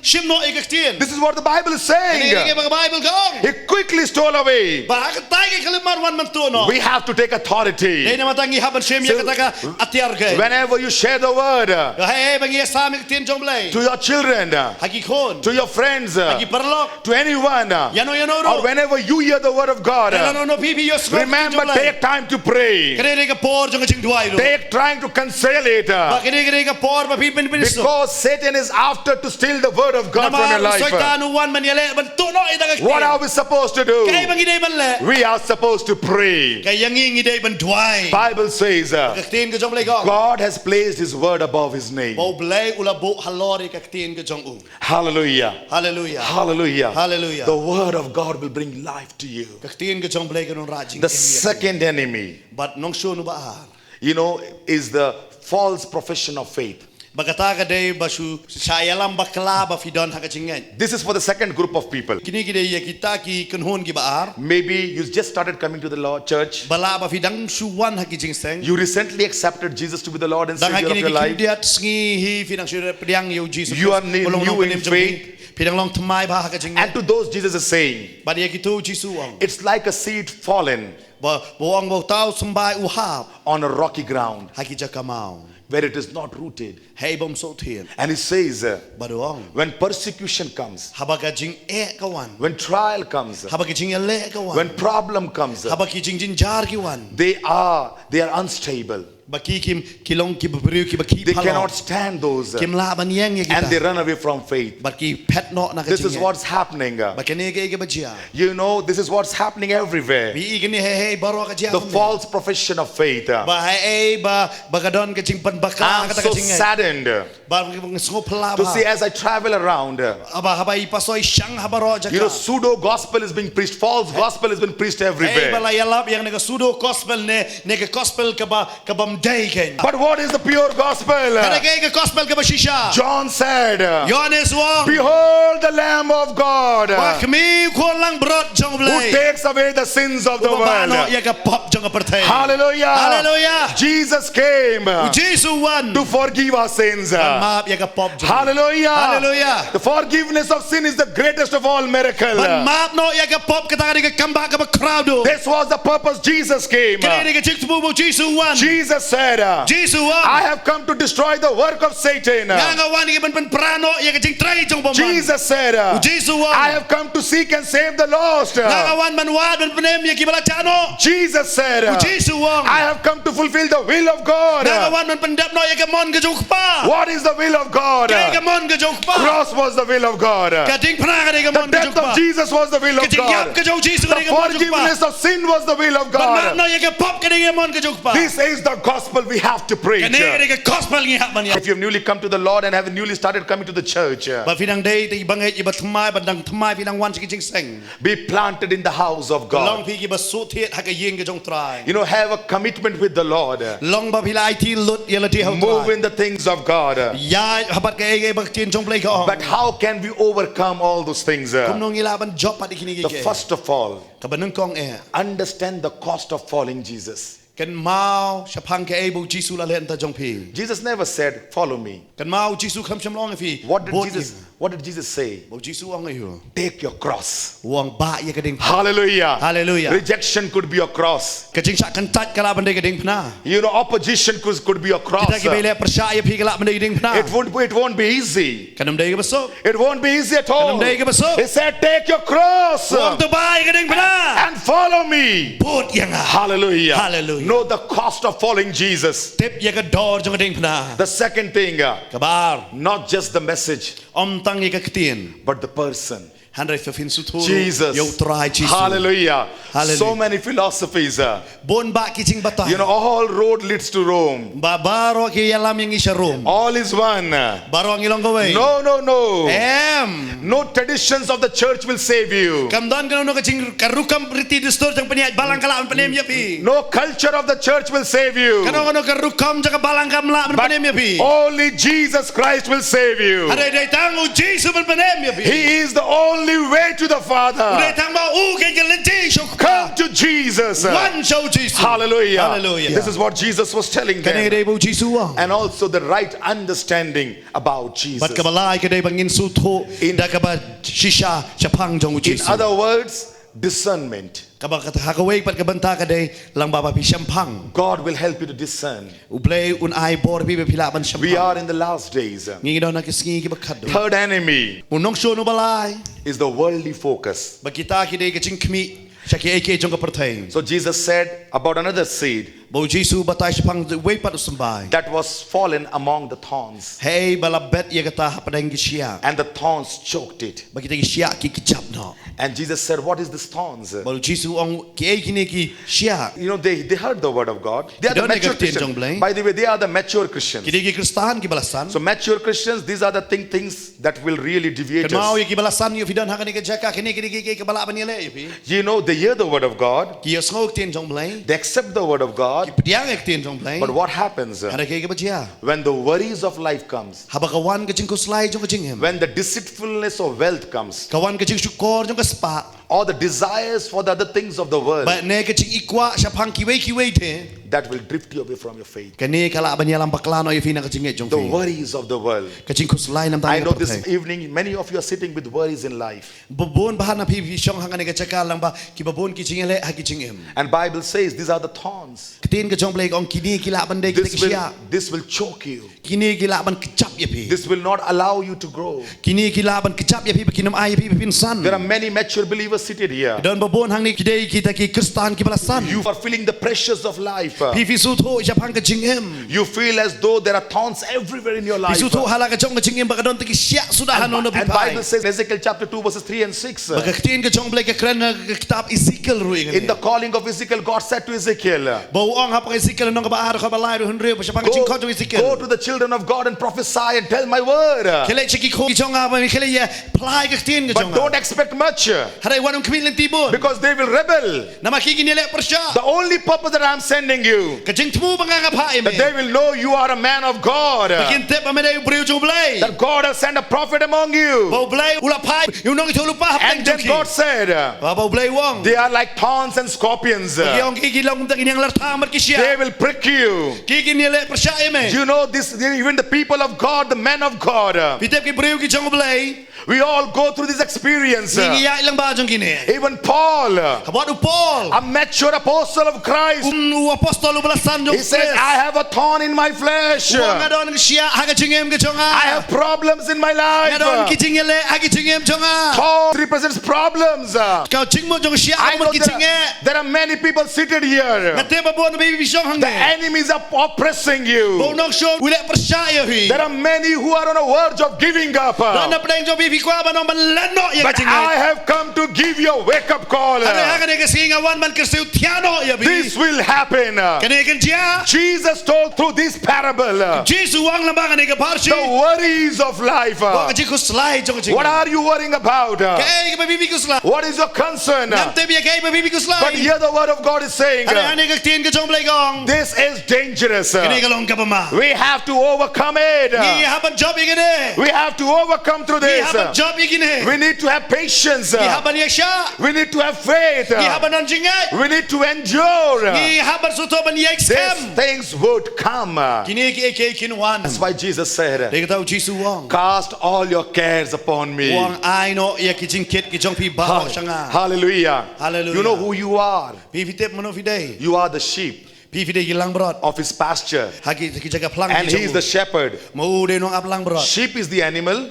shim noh ïa ka ktien. This is what the Bible is saying. Kane ka dei kaba ka Bible ka ong. He quickly stole away. Ba ha katei ka khyllipmat u wan ban tuh noh. We have to take authority. Dei namar kata ngi hap ban shim ïa kata ka atiar ka. So, whenever you share the word, hei hei ba ngi ïa sam ïa ka ktien jong U Blei, to your children, ha ki khun, to your friends, ha ki paralok, to anyone, ïa no ïa no ruh, or whenever you hear the word of God, lano lano phi phi ïohsngew ka ktien jong U Blei, remember, take time to pray. Ka dei ka por jong ka jingduwai ruh. They are trying to conceal it, uh, ba ka dei ka dei ka por ba phi pynpynbeit. Because Satan is after to steal the word of God from your life. Namar u Soitan u wan ban ïaleh ban tuh noh ïa ka ktien. What are we supposed to do? Kaei ba ngi dei ban leh? We are supposed to pray. Ka ïa ngi ngi dei ban duwai. Bible says, uh, ka ktien ka jong U Blei ka ong, God has placed his word above his name. Ba U Blei u la buh halor ïa ka ktien ka jong u. Hallelujah. Hallelujah. Hallelujah. Hallelujah. The word of God will bring life to you. Ka ktien ka jong U Blei kan wanrah jingim ïa phi. The second enemy, bad nongshun uba ar, you know, is the false profession of faith. Ba kata ka dei ba shu shah ïalam bakla ba phi don ha ka jingngeit. This is for the second group of people. Kine ki dei ïa kita ki kynhun kiba ar. Maybe you just started coming to the Lord church. Ba lah ba phi dang shu wan ha ki jingseng. You recently accepted Jesus to be the Lord and Savior of your life. Dang ha kine ki khyndiat sngi hi phi dang shu pdiang ïa u Jisu Khrist, you are new, new in faith. Phi dang long thymmai bha ha ka jingngeit. And to those Jesus is saying, bad ïa kito u Jisu u ong, it's like a seed fallen, ba, ba u ong ba uta u symbai u hap on a rocky ground, ha ki jaka maw, where it is not rooted. Hei bym sngewthiat. And he says, uh, bad u ong, when persecution comes, haba ka jingeh ka wan, when trial comes, haba ka jingïaleh ka wan, when problem comes, haba ki jingjynjar ki wan, they are, they are unstable. Ba ki kim, ki long kiba briew kiba khih phalor. They cannot stand those, uh, kim lah ban ïeng ïa kita. And they run away from faith. Bad ki phet noh na ka jingngeit. This is what's happening, uh, ba kane ka dei kaba jia. You know, this is what's happening everywhere. Phi i kane hei hei baroh ka jia. The false profession of faith, uh, ba hei hei ba, ba ka don ka jingpynbakla kata ka jingngeit. I'm so saddened, uh, ba nga sngewphylla bha to see as I travel around, uh, haba, haba i pasoi shang ha baroh jaka. You know, pseudo gospel is being preached, false gospel has been preached everywhere. Hei ba la ïalap ïa kane ka pseudo gospel ne, ne ka gospel kaba, kaba ym dei kein. But what is the pure gospel? Ka dei ka gospel kaba shisha. John said, uh, Ïoannis u ong, behold the Lamb of God, uh, ba khmih u khun langbrot jong U Blei, who takes away the sins of the world. Uba bah noh ïa ka pop jong ka pyrthei. Hallelujah. Hallelujah. Jesus came, uh, u Jisu u wan, to forgive our sins, uh, ban map ïa ka pop jong. Hallelujah. Hallelujah. The forgiveness of sin is the greatest of all miracles. Ban map noh ïa ka pop kata ka dei ka kambah kaba khraw duh. This was the purpose Jesus came. Kane ka dei ka jingthmu ba u Jisu u wan. Jesus said, uh, Jisu u ong, I have come to destroy the work of Satan. Nga nga wan ïa ban pynpra noh ïa ka jingtrei jong u bymman. Jesus said, uh, u Jisu u ong, I have come to seek and save the lost. Nga nga wan ban wad ban pynim ïa kiba la jah noh. Jesus said, uh, u Jisu u ong, I have come to fulfill the will of God. Nga nga wan ban pyndep noh ïa ka mon ka jong u Kpa. What is the will of God? Kaei ka mon ka jong u Kpa? Cross was the will of God. Ka diengphna ka dei ka mon ka jong u Kpa. The death of Jesus was the will of God. Ka jingïap ka jong u Jisu ka dei ka mon ka jong u Kpa. The forgiveness of sin was the will of God. Ban map noh ïa ka pop ka dei ka mon ka jong u Kpa. This is the gospel we have to preach. Kane ka dei ka gospel ngi hap ban ïa. If you have newly come to the Lord and have newly started coming to the church, ba phi dang dei te i bangeit iba thymmai, ba dang thymmai phi dang wan sha ki jingseng, be planted in the house of God. Long phi kiba sngewthiat ha ka ïing ka jong u Trai. You know, have a commitment with the Lord. Long ba phi la aiti lut ïa lade ha u Trai. Move in the things of God. Ïaid ha bad kaei kaei ba ka ktien jong u Blei ka ong. But how can we overcome all those things? Kumno ngi lah ban jop pat ïa kine kiei kiei? The first of all, kaba nyngkong eh, understand the cost of following Jesus. Kynmaw shaphang kaei ba u Jisu u la leh na ka bynta jong phi. Jesus never said, follow me. Kynmaw u Jisu khlem shym la ong ïa phi, bud ïa nga. What did Jesus, what did Jesus say? Ba u Jisu u ong aïu? Take your cross. U ong, bah ïa ka diengphna. Hallelujah. Hallelujah. Rejection could be a cross. Ka jingshah kyntait ka lah ban dei ka diengphna. You know, opposition could, could be a cross. Kita kiba ïaleh pyrshah ïa phi ka lah ban dei ka diengphna. It won't, it won't be easy. Kan ym dei kaba suk. It won't be easy at all. Kan ym dei kaba suk. He said, take your cross. U ong, to bah ïa ka diengphna. And follow me. Bud ïa nga. Hallelujah. Hallelujah. Know the cost of following Jesus. Tip ïa ka dor jong ka diengphna. The second thing, uh, kaba ar, not just the message, ym tang ïa ka ktien, but the person. Hynrei phin sngewthuh ruh ïa u Trai Jisu. Jesus. Hallelujah. Hallelujah. So many philosophies, uh, bun bah ki jingbatai. You know, all road leads to Rome. Ba baroh ki ïalam ïa ngi sha Rom. All is one. Baroh ngi long kawei. No, no, no. Em. No traditions of the church will save you. Kam don kano kano ka jing, ka rukom riti dustur jong pynïaid balang ka lah ban pynim ïa phi. No culture of the church will save you. Kano kano ka rukom jong ka balang kam lah ban pynim ïa phi. But only Jesus Christ will save you. Hynrei dei tang u Jisu ban pynim ïa phi. He is the only way to the Father. U dei tang ba u ka lynti sha u Kpa. Come to Jesus. Wan sha u Jisu. Hallelujah. Hallelujah. This is what Jesus was telling them. Kane ka dei ba u Jisu u ong. And also the right understanding about Jesus. Bad kaba lai ka dei ba ngin sngewthuh da kaba shisha shaphang jong u Jisu. In other words, discernment. Kaba kata ha kawei pat ka bynta ka dei lang ba ba phi shemphang. God will help you to discern. U Blei un ai bor ïa phi ba phi lah ban shemphang. We are in the last days. Ngi don ha ki sngi kiba khatduh. Third enemy, u nongshun uba lai, is the worldly focus. Ba kita ki dei ka jingkhmih sha kiei kiei jong ka pyrthei. So Jesus said about another seed. Ba u Jisu u batai shaphang uwei pat u symbai. That was fallen among the thorns. Hei ba la bet ïa kata hapdeng ki shiah. And the thorns choked it. Ba kita ki shiah ki kjap noh. And Jesus said, "What is this thorns?" Ba u Jisu u ong, kiei kine ki shiah? You know, they, they heard the word of God. They are the mature Christians. By the way, they are the mature Christians. Kine ki Khristan kiba la san. So mature Christians, these are the thing, things that will really deviate us. Kynmaw ïa kiba la san, ïa phi don ha kane ka jaka, kine kine ki, ki, kiba lah ban ïaleh ïa phi. You know, they hear the word of God. Ki ïohsngew ktien jong U Blei. They accept the word of God. Ki pdiang ïa ktien jong U Blei. But what happens, uh, hynrei kaei kaba jia? When the worries of life comes, haba ka wan ka jingkhuslai jong ka jingim, when the deceitfulness of wealth comes, ka wan ka jingshukor jong ka spah, or the desires for the other things of the world, ba ne ka jingïakwah shaphang kiwei kiwei te, that will drift you away from your faith. Kane ka lah ban ïalam bakla noh ïa phi na ka jingngeit jong phi. The worries of the world. Ka jingkhuslai namar ka pyrthei. I know this evening, many of you are sitting with worries in life. Bun bha na phi phi shong ha kane ka jaka lyngba kiba bun ki jingïaleh ha ki jingim. And Bible says these are the thorns. Ktien ka jong U Blei ka ong kine ki lah ban dei kita ki shiah. This will, this will choke you. Kine ki lah ban kjap ïa phi. This will not allow you to grow. Kine ki lah ban kjap ïa phi ba kin ym ai ïa phi ba phin san. There are many mature believers seated here. Don ba bun hangne ki dei kita ki Khristan kiba la san. You are feeling the pressures of life. Phi phi sngewthuh shaphang ka jingim. You feel as though there are thorns everywhere in your life. Phi sngewthuh ha la ka jong ka jingim ba ka don te ki shiah suda hano hano. And Bible says in Ezekiel chapter two verses three and six. Ba ka ktien ka jong U Blei ka kren ha ka kitab Ezekiel ruh ïa kane. In the calling of Ezekiel, God said to Ezekiel, ba u ong ha pdeng Ezekiel lynnong kaba ar, kaba lai, hynriew, shaphang ka jingkhot jong Ezekiel. Go to the children of God and prophesy and tell my word. Khie leit sha ki khun ki jong nga, ba khie leit ïa pynlait ka ktien ka jong nga. But don't expect much. Hynrei wat ym khmih lynti bun. Because they will rebel. Namar ki kin ïaleh pyrshah. The only purpose that I am sending you, ka jingthmu ba nga nga phah ïa me, that they will know you are a man of God. Ba kin tip ba me dei u briew jong U Blei. That God has sent a prophet among you. Ba U Blei u la phah ïa u nongïathuhlypa hapdeng jong phi. And then God said, ba, ba U Blei u ong, they are like thorns and scorpions. Ba ki ong ki ki long tang ki ïing larthang bad ki shiah. They will prick you. Ki kin ïaleh pyrshah ïa me. You know this, even the people of God, the men of God. Phi tip ki briew ki jong U Blei. We all go through this experience. Ngi ngi ïaid lyngba jong kine. Even Paul, ka bad u Paul, a mature apostle of Christ, u, u apostol uba la san jong U Khrist, he says, "I have a thorn in my flesh." U ong nga don ka shiah ha ka jingim ka jong nga. "I have problems in my life." Nga don ki jingïaleh ha ka jingim jong nga. Thorn represents problems. Ka jingmut jong ka shiah ka mut ki jingeh. There are many people seated here. Nga tip ba bun na phi phi shong hangne. The enemies are oppressing you. Ba u nongshun u leh pyrshah ïa phi. There are many who are on a verge of giving up. Don na pdeng jong phi phi kwah ban ong ban leh noh ïa ka jingngeit. But I have come to give you a wake up call. Hynrei ha kane ka sngi nga wan ban kyrsiew thiah noh ïa phi. This will happen. Kane kan jia. Jesus told through this parable, uh, Jisu u ong lyngba kane ka pharshi, the worries of life, uh, ka jingkhuslai jong ka jingim. What are you worrying about, uh? Kaei kaba phi phi khuslai? What is your concern, uh? Ngam tip ïa kaei kaba phi phi khuslai. But here the word of God is saying, uh, hynrei hangne ka ktien ka jong U Blei ka ong, this is dangerous, uh. Kane ka long kaba ma. We have to overcome it, uh. Ngi hap ban jop ïa kane. We have to overcome through this, uh. Ngi hap ban jop ïa kine. We need to have patience, uh. Ngi hap ban ïaishah. We need to have faith, uh. Ngi hap ban don jingngeit. We need to endure, uh. Ngi hap ban sngewthuh ban ïai skhem. These things would come, uh. Kine kiei kiei kin wan. That's why Jesus said, uh, dei kata u Jisu u ong, "Cast all your cares upon me." U ong, ai noh ïa ki jingkit ki jong phi baroh sha nga. Hallelujah. Hallelujah. You know who you are. Phi phi tip mano phi dei. You are the sheep. Phi phi dei ki langbrot. Of his pasture. Ha ki, ki jaka phlang ki jong u. And he is the shepherd. Ma u dei u nongap langbrot. Sheep is the animal.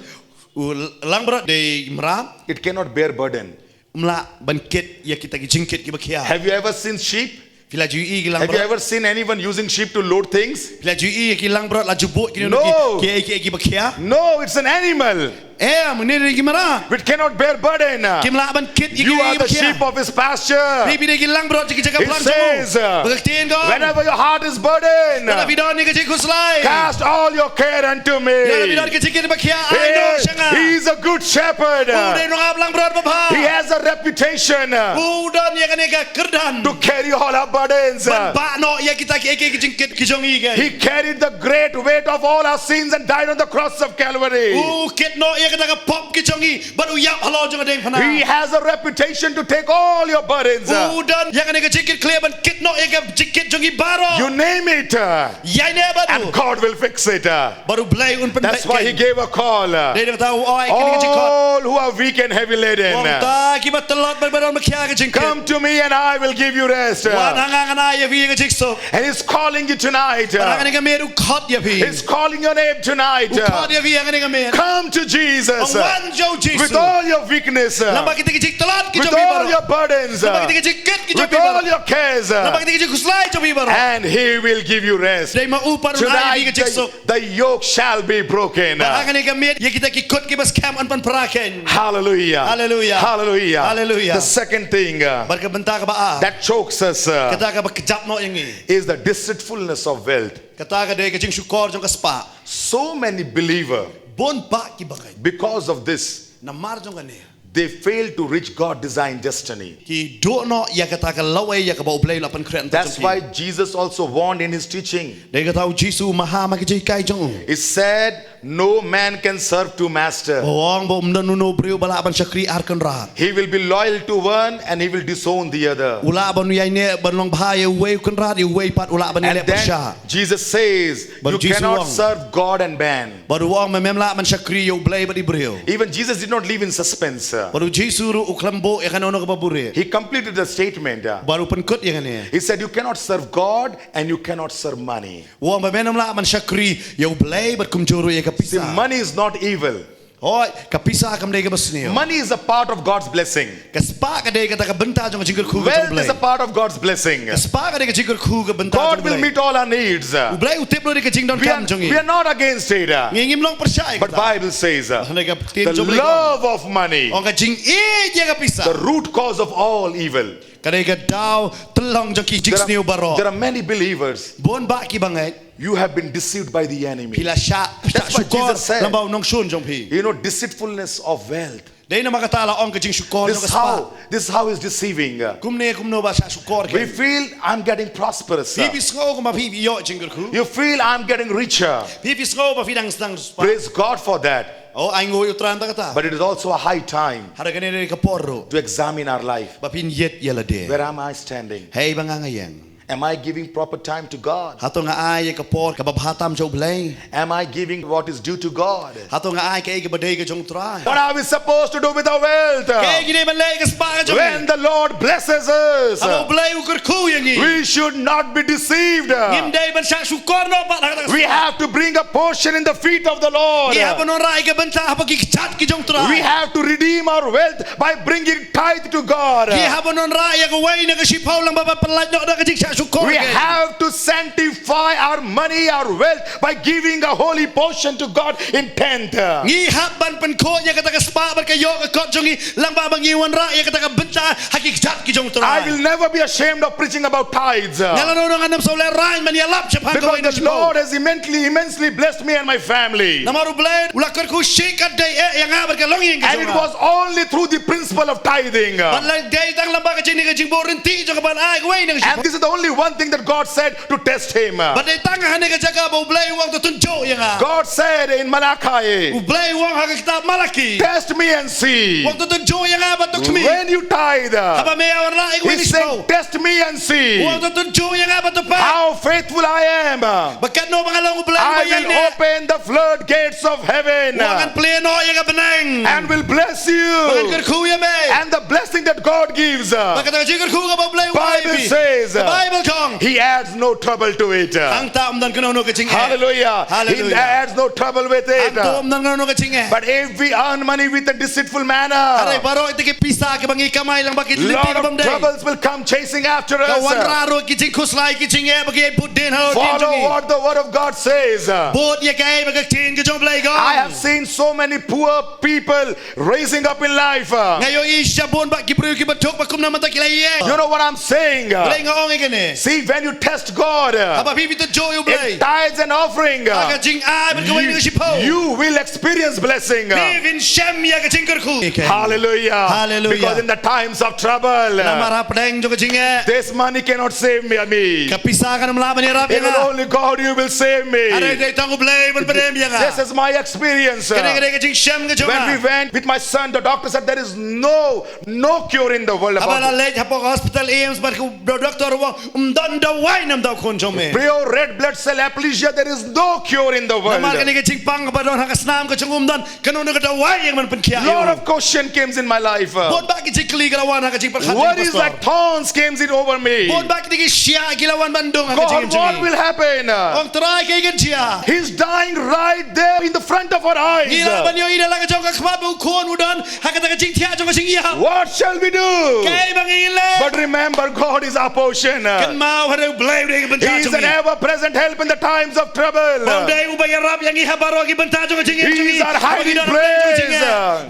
U langbrot dei mrad. It cannot bear burden. Um lah ban kit ïa kita ki jingkit kiba khia. Have you ever seen sheep? Phi la ju ïohi ki langbrot? Have you ever seen anyone using sheep to load things? Phi la ju ïohi ki langbrot la ju buh ki, no, ki, ki, ki, kiba khia? No, it's an animal. Em, kine ki mrad. It cannot bear burden. Kim lah ban kit ïa ki, you are the sheep of his pasture. Phi phi dei ki langbrot jong ki jaka phlang jong u. He says, uh, ba ka ktien ka ong, whenever your heart is burdened, lada phi don ïa ka jingkhuslai, cast all your care unto me. Lada phi don ka jingkit ba khia, ai noh sha nga. He is a good shepherd. U dei u nongap langbrot babha. He has a reputation, uh, u don ïa kane ka kyrdan, to carry all our burdens, uh, ban bah noh ïa kita ki, ki, ki jingkit ki jong ngi. He carried the great weight of all our sins and died on the cross of Calvary. U kit noh ïa kata ka pop ki jong ngi bad u ïap halor jong ka diengphna. He has a reputation to take all your burdens, uh. U don ïa kane ka jingkit khlieh ban kit noh ïa ka jingkit jong ngi baroh. You name it, uh, ïa ine bad u. And God will fix it, uh. Bad U Blei un pynbeit. That's why he gave a call, uh, dei na kata u ai kane ka jingkhot. All who are weak and heavy laden, u ong, uh, ta kiba tlot bad ba don ba khia ka jingkit, come to me and I will give you rest, uh. Wan ha nga, ngan ai ïa phi ka jingsuk. And he's calling you tonight, uh. Bad ha kane ka miet u khot ïa phi. He's calling your name tonight, uh. U khot ïa phi ha kane ka miet. Come to Jesus. Jesus. Ong wan sha u Jisu. With all your weakness. Lyngba kita ki jingtlot ki jong phi baroh. With all your burdens. Lyngba kita ki jingkit ki jong phi baroh. With all your cares. Lyngba kita ki jingkhuslai jong phi baroh. And he will give you rest. Dei ma u u pan ai ïa phi ka jingsuk. Tonight the, the yoke shall be broken. Bad ha kane ka miet ïa kita ki kut kiba skhem yn pynpra khein. Hallelujah. Hallelujah. Hallelujah. Hallelujah. The second thing, uh, bad ka bynta kaba ar, that chokes us, uh, kata kaba kjap noh ïa ngi, is the deceitfulness of wealth. Kata ka dei ka jingshukor jong ka spah. So many believer, bun bah kiba ngeit, because of this, namar jong kane, they fail to reach God designed destiny. Ki duh noh ïa kata ka lawei ïa kaba U Blei u la pynkhreh. That's why Jesus also warned in his teaching. Dei kata u Jisu u maham ha ki jinghikai jong u. He said, "No man can serve two masters." U ong ba ym don uno u briew ba lah ban shakri ar kynrad. He will be loyal to one and he will disown the other. U lah ban ïaineh ban long bha ïa uwei u kynrad, ïa uwei pat u lah ban ïaleh pyrshah. And then Jesus says, "You cannot serve God and man." Bad u ong, mem lah ban shakri ïa U Blei bad i briew. Even Jesus did not leave in suspense. Bad u Jisu ruh u khlem buh ïa kano kano kaba buhrieh. He completed the statement. Bad u pynkut ïa kane. He said, "You cannot serve God and you cannot serve money." U ong ba mem lah ban shakri ïa U Blei bad kumjuh ruh ïa ka pisa. See, money is not evil. Hooid, ka pisa kam dei kaba sniew. Money is a part of God's blessing. Ka spah ka dei kata ka bynta jong ka jingkyrkhu ka jong U Blei. Wealth is a part of God's blessing. Ka spah ka dei ka jingkyrkhu ka bynta jong U Blei. God will meet all our needs. U Blei u tip lut ïa ka jingdonkam jong ngi. We are, we are not against it. Ngi ngim long pyrshah ïa kata. But Bible says, uh, the love of money, ong ka jingïeit ïa ka pisa, the root cause of all evil. Ka dei ka daw tyllong jong ki jingsniew baroh. There are, there are many believers. Bun bah kiba ngeit. You have been deceived by the enemy. Phi la shah, shah shukor lyngba u nongshun jong phi. That's what Jesus said. You know, deceitfulness of wealth. Dei namar kata la ong ka jingshukor jong ka spah. This is how, this is how he's deceiving. Kumne kumno ba shah shukor. We feel, "I'm getting prosperous." Phi, phi sngew kumba phi ïoh jingkyrkhu. You feel, "I'm getting richer." Phi, phi sngew ba phi dang sdang spah. Praise God for that. O, ai nguh ïa U Trai na kata. But it is also a high time, hynrei kane dei ka por ruh, to examine our life. Ba phin ïeit ïa lade. Where am I standing? Hei ba nga nga ïeng. Am I giving proper time to God? Hato nga ai ïa ka por kaba bha tam jong U Blei? Am I giving what is due to God? Hato nga ai kaei kaba dei ka jong U Trai? What are we supposed to do with our wealth? Kaei ngi dei ban leh ïa ka spah ka jong ngi? When the Lord blesses us, haba U Blei u kyrkhu ïa ngi, we should not be deceived. Ngim dei ban shah shukor noh pat ha kata ka spah. We have to bring a portion in the feet of the Lord. Ngi hap ban wanrah ïa ka bynta hapoh ki kjat ki jong U Trai. We have to redeem our wealth by bringing tithe to God. Ngi hap ban wanrah ïa kawei na ka shiphew lyngba ban pyllait noh da ka jingshah shukor. We have to sanctify our money, our wealth, by giving a holy portion to God in tenth. Ngi hap ban pynkhuid ïa kata ka spah bad ka ïoh ka kot jong ngi lyngba ba ngi wanrah ïa kata ka bynta ha ki kjat ki jong U Trai. I will never be ashamed of preaching about tithes. Nga la nang nang ngan ym sngewlehraiñ ban ïalap shaphang kawei na shiphew. Because the Lord has immensely, immensely blessed me and my family. Namar U Blei u la kyrkhu shikatdei eh ïa nga bad ka longïing ka jong nga. And it was only through the principle of tithing. Bad la dei tang lyngba ka jingkyrkhu, ka jingbuh rynti jong ka ban ai kawei na ka shiphew. And this is the only one thing that God said to test him. Bad dei tang ha kane ka jaka ba U Blei u ong to tynjuh ïa nga. God said in Malachi, U Blei u ong ha ka kitab Malaki, "Test me and see." U ong to tynjuh ïa nga bad to khmih. When you tithe, haba me wanrah ïa kawei na shiphew, He's saying, "Test me and see." U ong to tynjuh ïa nga bad to peit. How faithful I am. Ba katno ba nga long U Blei uba ïaineh. I will open the floodgates of heaven. U ong ngan plie noh ïa ka bneng. And will bless you. Ba ngan kyrkhu ïa me. And the blessing that God gives, bad kata ka jingkyrkhu kaba U Blei u ai ïa phi, Bible says, ka Baibl ka ong, He adds no trouble to it. Hangta ym don kano kano ka jingeh. Hallelujah. Hallelujah. He adds no trouble with it. Hangta ym don kano kano ka jingeh. But if we earn money with a deceitful manner, hynrei baroh kita ki pisa kiba ngi kamai lyngba ki lynti kaba ym dei, lot of troubles will come chasing after us. Ka wanrah ruh ki jingkhuslai ki jingeh ba ki ïai bud dien halor dien jong ngi. Follow what the word of God says. Bud ïa kaei ba ka ktien ka jong U Blei ka ong. I have seen so many poor people raising up in life. Nga ïohi sha bun bah ki briew kiba duk ba kumno mynta ki la ïeng. You know what I'm saying? Balei nga ong ïa kane? See, when you test God, haba phi, phi tynjuh ïa U Blei, in tithes and offering, ha ka jingai bad kawei na ka shiphew, you will experience blessing. Phi, phin shem ïa ka jingkyrkhu. Hallelujah. Hallelujah. Because in the times of trouble, namar hapdeng jong ka jingeh, this money cannot save me, me. Ka pisa kan ym lah ban ïarap ïa nga. It will only God you will save me. Hynrei dei tang U Blei ban pynïap ïa nga. This is my experience. Kane ka dei ka jingshem ka jong nga. When we went with my son, the doctor said, "There is no, no cure in the world about this." Haba la leit hapoh hospital AIIMS bad ka doktor u ong, ym don dawai na ka bynta u khun jong me. Pure red blood Cell aplasia, there is no cure in the world. Namar kane ka jingpang kaba don ha ka snam ka jong u ym don kano kano ka dawai ïa ka ban pynkhiah ïa u. Lot of question comes in my life. Bun bah ki jingkylli ki la wan ha ka jingpyrkhat jong ngi, Pastor. Worries like thorns comes in over me. Bun bah ki shiah ki la wan ban dung ha ka jingim jong ngi. God, what will happen? Ong Trai, kaei kan jia? He's dying right there in the front of our eyes. Ngi lah ban ïohi na la ka jong ka khmat ba u khun u don ha kata ka jingthiah jong ka jingïap. What shall we do? Kaei ba ngin leh? But remember, God is our portion. Kynmaw, hynrei U Blei u dei ka bynta jong ngi. He is an ever-present help in the times of trouble. Ba u dei uba ïarap ïa ngi ha baroh ki bynta jong ka jingim jong ngi. He is our hiding place.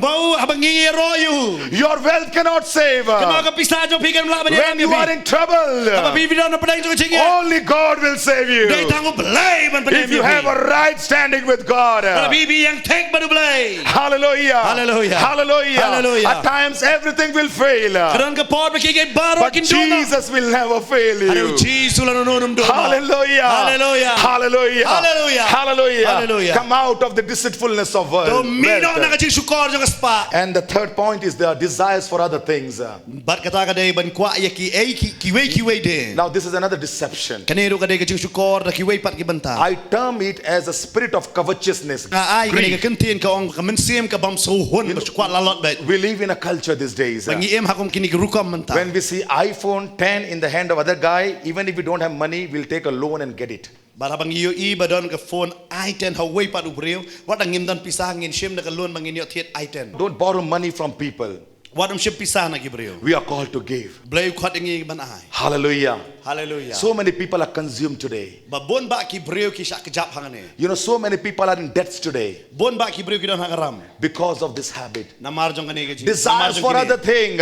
Ba u, haba ngi ïaroh ïa u. Your wealth cannot save. Kynmaw, ka pisa jong phi kam lah ban ïarap ïa phi. When you are in trouble, haba phi, phi don ha pdeng jong ka jingïap, only God will save you. Dei tang U Blei ban pynim ïa phi. If you have a right standing with God. Lada phi, phi ïeng thik bad U Blei. Hallelujah. Hallelujah. Hallelujah. Hallelujah. At times everything will fail. Ka don ka por ba kiei kiei baroh kin duh noh. But Jesus will never fail you. Hynrei U Jisu lano lano um duh noh. Hallelujah. Hallelujah. Hallelujah. Hallelujah. Hallelujah. Hallelujah. Come out of the deceitfulness of world. To mih noh na ka jingshukor jong ka spah. And the third point is the desires for other things. Bad kata ka dei ban kwah ïa kiei ki, kiwei kiwei de. Now this is another deception. Kane ruh ka dei ka jingshukor da kiwei pat ki bynta. I term it as a spirit of covetousness. Nga ai kane ka kyntien ka ong ka mynsiem ka bym sngewhun, ba shu kwah lalot beit. We live in a culture these days. Ba ngi im ha kum kine ki rukom mynta. When we see iPhone ten in the hand of other guy, even if we don't have money, we'll take a loan and get it. Bad haba ngi ïohi ba don ka phone i ten ha uwei pat u briew, wat la ngim don pisa, ngin shim da ka loan ba ngin ïoh thied i ten. Don't borrow money from people. Wat ym shim pisa na ki briew. We are called to give. Blei u khot ïa ngi ban ai. Hallelujah. Hallelujah. So many people are consumed today. Ba bun bah ki briew ki shah kjap hangne. You know, so many people are in debts today. Bun bah ki briew ki don ha ka ram. Because of this habit. Namar jong kane ka jing. Desires for other thing.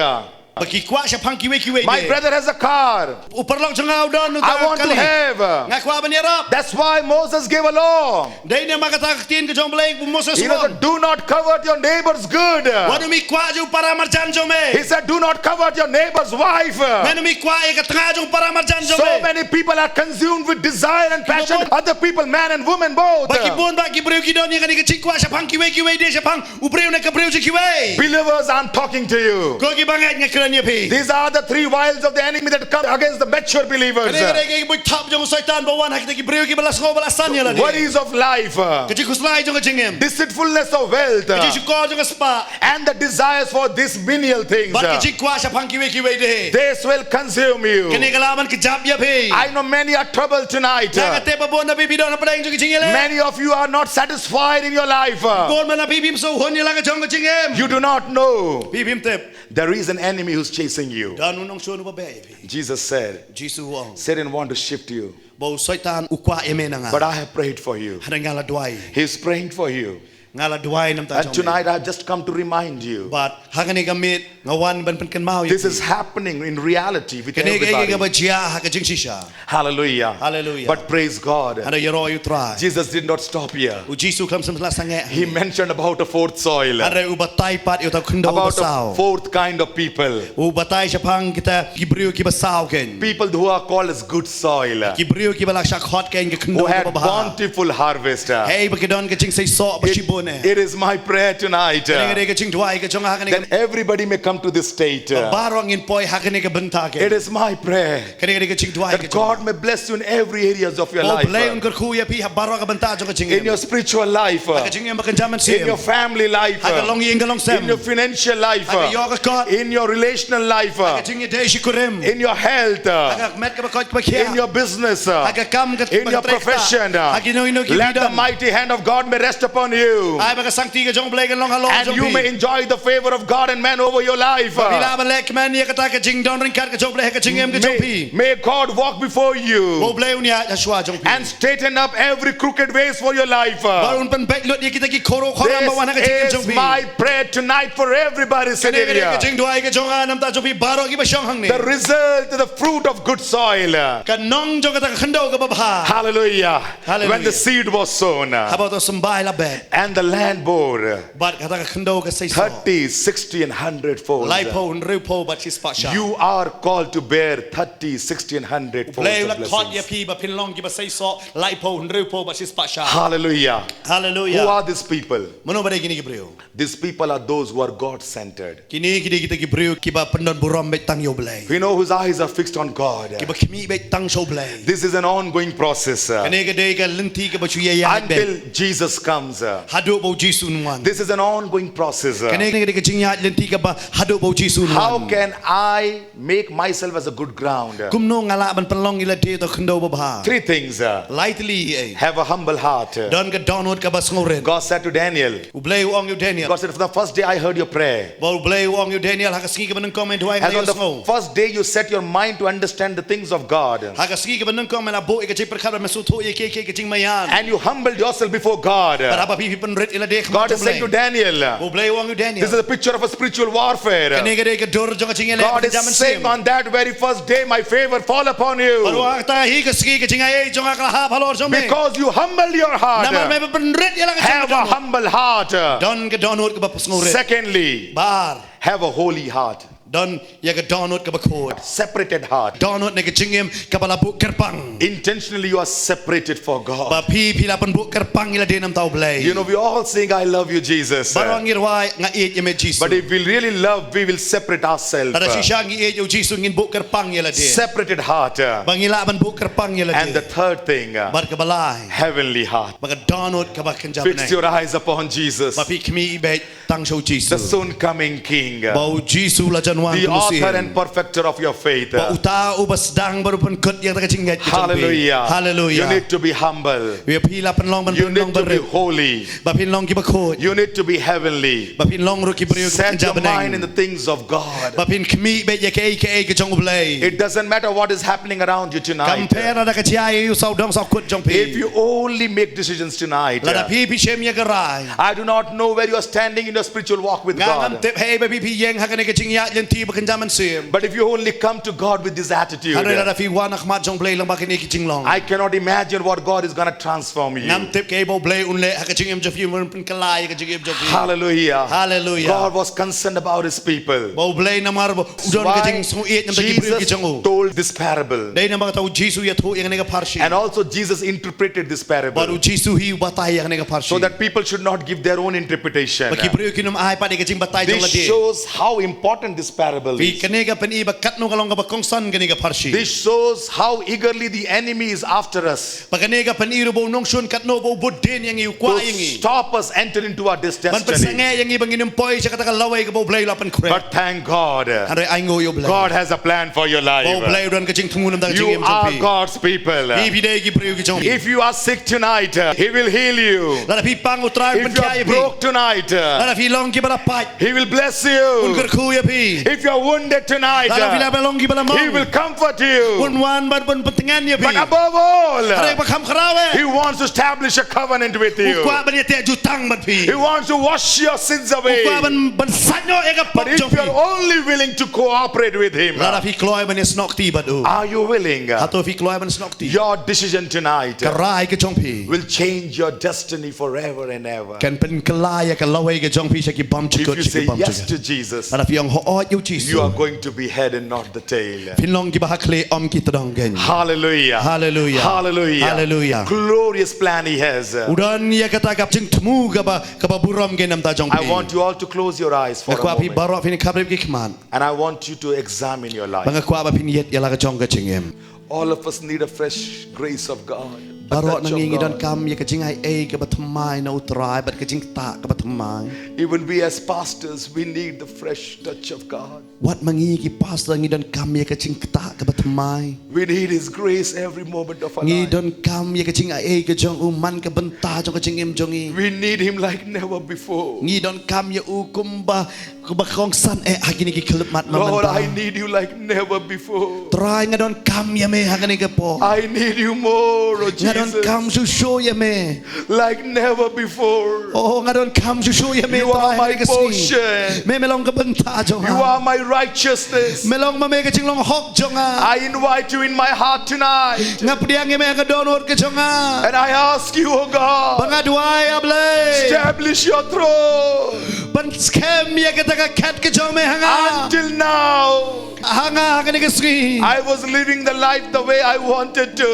Ba ki kwah shaphang kiwei kiwei de. My brother has a car. U paralok jong nga u don uta ka kali. I want to have. Nga kwah ban ïarap. That's why Moses gave a law. Dei namar kata ka ktien ka jong U Blei ba u Moses u ong. He said, "Do not covet your neighbor's good." Wat ym ïa kwah jong u para marjan jong me. He said, "Do not covet your neighbor's wife." Wat ym ïa kwah ïa ka tnga jong u para marjan jong me. So many people are consumed with desire and passion. Other people, man and woman both. Ba ki bun bah ki briew ki don ïa kane ka jingkwah shaphang kiwei kiwei de, shaphang u briew ne ka briew jong kiwei. Believers, I'm talking to you. Ko ki bangeit, nga kren ïa phi. These are the three wiles of the enemy that come against the mature believers. Kane ka dei ka buit thap jong u Soitan ba wan ha kita ki briew kiba la sngew ba la san ïa lade. Worries of life. Ka jingkhuslai jong ka jingim. Deceitfulness of wealth. Ka jingshukor jong ka spah. And the desires for these menial things. Bad ka jingkwah shaphang kiwei kiwei de. This will consume you. Kane ka lah ban kjap ïa phi. I know many are troubled tonight. Nga tip ba bun na phi phi don ha pdeng jong ka jingïaleh. Many of you are not satisfied in your life. Bun na phi phim sngewhun ïa la ka jong ka jingim. You do not know. Phi phim tip. There is an enemy who's chasing you. Don u nongshun uba beh ïa phi. Jesus said, Jisu u ong. Satan want to shift you. Ba u Soitan u kwah ïa me na nga. But I have prayed for you. Hynrei nga la duwai. He's praying for you. Nga la duwai namar jong me. And tonight I have just come to remind you. Bad ha kane ka miet nga wan ban pynkynmaw ïa phi. This is happening in reality with everybody. Kane ka dei kaba jia ha ka jingshisha. Hallelujah. Hallelujah. But praise God. Hynrei ïaroh ïa u Trai. Jesus did not stop here. U Jisu khlem shym la sangeh. He mentioned about a fourth soil. Hynrei u batai pat ïa uta u khyndew ba saw. About a fourth kind of people. U batai shaphang kita ki briew kiba saw kein. People who are called as good soil. Ki briew kiba la shah khot kein ki khyndew kiba bha. Who had bountiful harvest. Hei ba ki don ka jingseisoh ba shibun eh. It is my prayer tonight. Kane ka dei ka jingduwai ka jong nga ha kane ka. That everybody may come to this state. Ba baroh ngin poi ha kane ka bynta kein. It is my prayer. Kane ka dei ka jingduwai ka jong nga. That God may bless you in every areas of your life. Ba U Blei un kyrkhu ïa phi ha baroh ka bynta jong ka jingim. In your spiritual life. Ha ka jingim ba kynja mynsiem. In your family life. Ha ka longïing ka longsem. In your financial life. Ha ka ïoh ka kot. In your relational life. Ha ka jingïadei shi kurim. In your health. Ha ka met kaba koit kaba khiah. In your business. Ha ka kam ka trei ka kam. In your profession. Ha kino kino kiba phi don. Let the mighty hand of God may rest upon you. Ai ba ka sangti ka jong U Blei kan long halor jong phi. And you may enjoy the favor of God and man over your life. Ba phi lah ban leh kmen ïa kata ka jingdon ryngkat ka jong U Blei ha ka jingim ka jong phi. May, may God walk before you. Ba U Blei un ïaid hashwa jong phi. And straighten up every crooked ways for your life. Ba un pynbeit lut ïa kita ki khoro khoram ba wan ha ka jingim jong phi. This is my prayer tonight for everybody sitting here. Kane ka dei ka jingduwai ka jong nga namar jong phi baroh kiba shong hangne. The result, the fruit of good soil. Ka nong jong kata ka khyndew kaba bha. Hallelujah. Hallelujah. When the seed was sown. Haba uta u symbai la bet. And The land bore bad kata ka khyndew ka sei soh. Thirty, sixty, and hundred fold. Laiphew, hynriewphew bad shispah shah. You are called to bear thirty, sixty, and hundred fold. Blei u la khot ïa phi ba phin long kiba sei soh laiphew, hynriewphew bad shispah shah. Hallelujah. Hallelujah. Who are these people? Mano ba dei kine ki briew? These people are those who are God centered. Kine ki dei kita ki briew kiba pyndon burom beit tang ïa U Blei. We know whose eyes are fixed on God. Kiba khmih beit tang sha U Blei. This is an ongoing process. Kane ka dei ka lynti kaba shu ïa ïa beit. Until Jesus comes. Haduh ba U Jisu un wan. This is an ongoing process. Kane ka dei ka jingïaid lynti kaba haduh ba U Jisu un wan. How can I make myself as a good ground? Kumno nga lah ban pynlong ïa lade uta u khyndew babha? Three things. Lai tylli. Have a humble heart. Don ka dohnud kaba sngewrit. God said to Daniel, U Blei u ong ïa u Daniel. God said, "From the first day I heard your prayer." Ba U Blei u ong ïa u Daniel ha ka sngi kaba nyngkong mynta nga ïohsngew. And on the first day you set your mind to understand the things of God. Ha ka sngi kaba nyngkong mynta buh ïa ka jingpyrkhat ba men sngewthuh ïa kiei kiei ki jingmaïan. And you humbled yourself before God. Bad haba phi pynrit ïa lade ha khmat U Blei. God is saying to Daniel, U Blei u ong ïa u Daniel. This is a picture of a spiritual warfare. Kane ka dei ka dur jong ka jingïaleh. God is saying, on that very first day, my favor fall upon you. Bad u ong ha kata hi ka sngi ka jingaiei jong nga ka la hap halor jong me. Because you humble your heart. Namar me pynrit ïa la ka jingdohnud. Have a humble heart. Don ka dohnud kaba sngewrit. Secondly, ba ar, have a holy heart. Don ïa ka dohnud kaba khuid. Separated heart. Dohnud ne ka jingim kaba la buh kyrpang. Intentionally you are separated for God. Ba phi, phi la pynbuh kyrpang ïa lade namar U Blei. You know, we all sing, "I love you, Jesus." Baroh ngi rwai, "Nga ïeit ïa me Jisu." But if we really love, we will separate ourselves. Lada shisha ngi ïeit ïa U Jisu ngin buh kyrpang ïa lade. Separated heart. Ba ngi lah ban buh kyrpang ïa lade. And the third thing, uh, bad kaba lai, heavenly heart. Ba ka dohnud kaba kynja bneng. Fix your eyes upon Jesus. Ba phi khmih beit tang sha U Jisu. The soon coming King. Ba U Jisu la jan wan kum u syiem. The author and perfecter of your faith. Ba uta uba sdang bad u pynkut ïa ka jingngeit ka jong phi. Hallelujah. Hallelujah. You need to be humble. Ba phi la pynlong ban, you need to be holy. Ba phin long kiba khuid. You need to be heavenly. Ba phin long ruh ki briew kiba kynja bneng. Set your mind in the things of God. Ba phin khmih beit ïa kaei kaei ka jong U Blei. It doesn't matter what is happening around you tonight. Kam pher lada ka jia ïa u sawdong sawkut jong phi. If you only make decisions tonight, lada phi, phi shem ïa ka rai. I do not know where you are standing in your spiritual walk with God. Nga ngam tip haei ba phi, phi ïeng ha kane ka jingïaid lynti ba kynja mynsiem. But if you only come to God with this attitude, hynrei lada phi wan ha khmat jong U Blei lyngba kine ki jinglong, I cannot imagine what God is gonna transform you. Ngam tip kaei ba U Blei un leh ha ka jingim jong phi, un pynkylla ïa ka jingim jong phi. Hallelujah. Hallelujah. God was concerned about his people. Ba U Blei namar ba u don ka jingsngewïeit namar ki briew ki jong u. That's why Jesus told this parable. Dei namar kata U Jisu u ïathuh ïa kane ka pharshi. And also Jesus interpreted this parable. Bad U Jisu hi u batai ïa kane ka pharshi. So that people should not give their own interpretation. Ba ki briew kin ym ai pat ïa ka jingbatai jong lade. This shows how important this parable is. Kane ka pyni ba katno ka long kaba kongsan kane ka pharshi. This shows how eagerly the enemy is after us. Ba kane ka pyni ruh ba u nongshun katno ba u bud dien ïa ngi, u kwah ïa ngi. To stop us enter into our destiny. Ban pynsangeh ïa ngi ba ngin ym poi sha kata ka lawei kaba U Blei u la pynkhreh. But thank God. Hynrei ai nguh ïa U Blei. God has a plan for your life. Ba U Blei u don ka jingthmu namar ka jingim jong phi. You are God's people. Phi, phi dei ki briew ki jong U Blei. If you are sick tonight, uh, He will heal you. Lada phi pang, U Trai un pynkhiah ïa phi. If you are broke tonight, uh, lada phi long kiba la pait, He will bless you. Un kyrkhu ïa phi. If you are wounded tonight, lada phi la long kiba la mong, He will comfort you. Un wan ban, ban pyntngen ïa phi. But above all, hynrei ba kham khraw eh, He wants to establish a covenant with you. U kwah ban ïateh jutang bad phi. He wants to wash your sins away. U kwah ban, ban sait noh ïa ka pop jong phi. But if you are only willing to cooperate with Him, lada phi kloi ban ïasnoh kti bad U. Are you willing? Hato phi kloi ban snoh kti? Your decision tonight, ka rai ka jong phi, will change your destiny forever and ever. Kan pynkylla ïa ka lawei ka jong phi sha ki bymjukut, sha ki bymjukut. If you say yes to Jesus, lada phi ong hooid ïa U Jisu, you are going to be head and not the tail. Phin long kiba ha khlieh, ym ki tdong keiñ. Hallelujah. Hallelujah. Hallelujah. Hallelujah. Glorious plan He has. U don ïa kata ka jingthmu kaba, kaba burom keiñ namar ka jong phi. I want you all to close your eyes for a moment. Nga kwah phi baroh phin ïa khapbrip ki khmat. And I want you to examine your life. Ba nga kwah ba phin ïeit ïa la ka jong ka jingim. All of us need a fresh grace of God, a touch of God. Baroh na ngi ngi donkam ïa ka jingaiei kaba thymmai na U Trai bad ka jingktah kaba thymmai. Even we as pastors, we need the fresh touch of God. Wat ma ngi ki pastor ngi donkam ïa ka jingktah kaba thymmai. We need His grace every moment of our life. Ngi donkam ïa ka jingaiei ka jong U man ka bynta jong ka jingim jong ngi. We need Him like never before. Ngi donkam ïa U kumba Kaba kongsan eh ha kine ki khyllipmat mynta. Lord, I need you like never before. Trai, nga donkam ïa me ha kane ka por. I need you more, oh Jesus. Nga donkam shuh shuh ïa me. Like never before. Oh, nga donkam shuh shuh ïa me. You are my portion. Me, me long ka bynta jong nga. You are my righteousness. Me long ma me ka jinglong hok jong nga. I invite you in my heart tonight. Nga pdiang ïa me ha ka dohnud ka jong nga. And I ask you, oh God. Ba nga duwai, A Blei. Establish your throne. Pynskhem ïa kata ka khet ka jong me ha nga. Until now. Ha nga ha kane ka sngi. I was living the life the way I wanted to.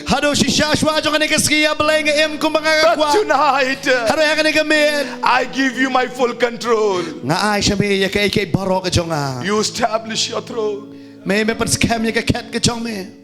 Haduh shisha shuwa jong kane ka sngi, A Blei, nga im kumba nga kwah. But tonight, haduh ha kane ka miet, I give you my full control. Nga ai sha me ïa kaei kaei baroh ka jong nga. You establish your throne. Me, me pynskhem ïa ka khet ka jong me.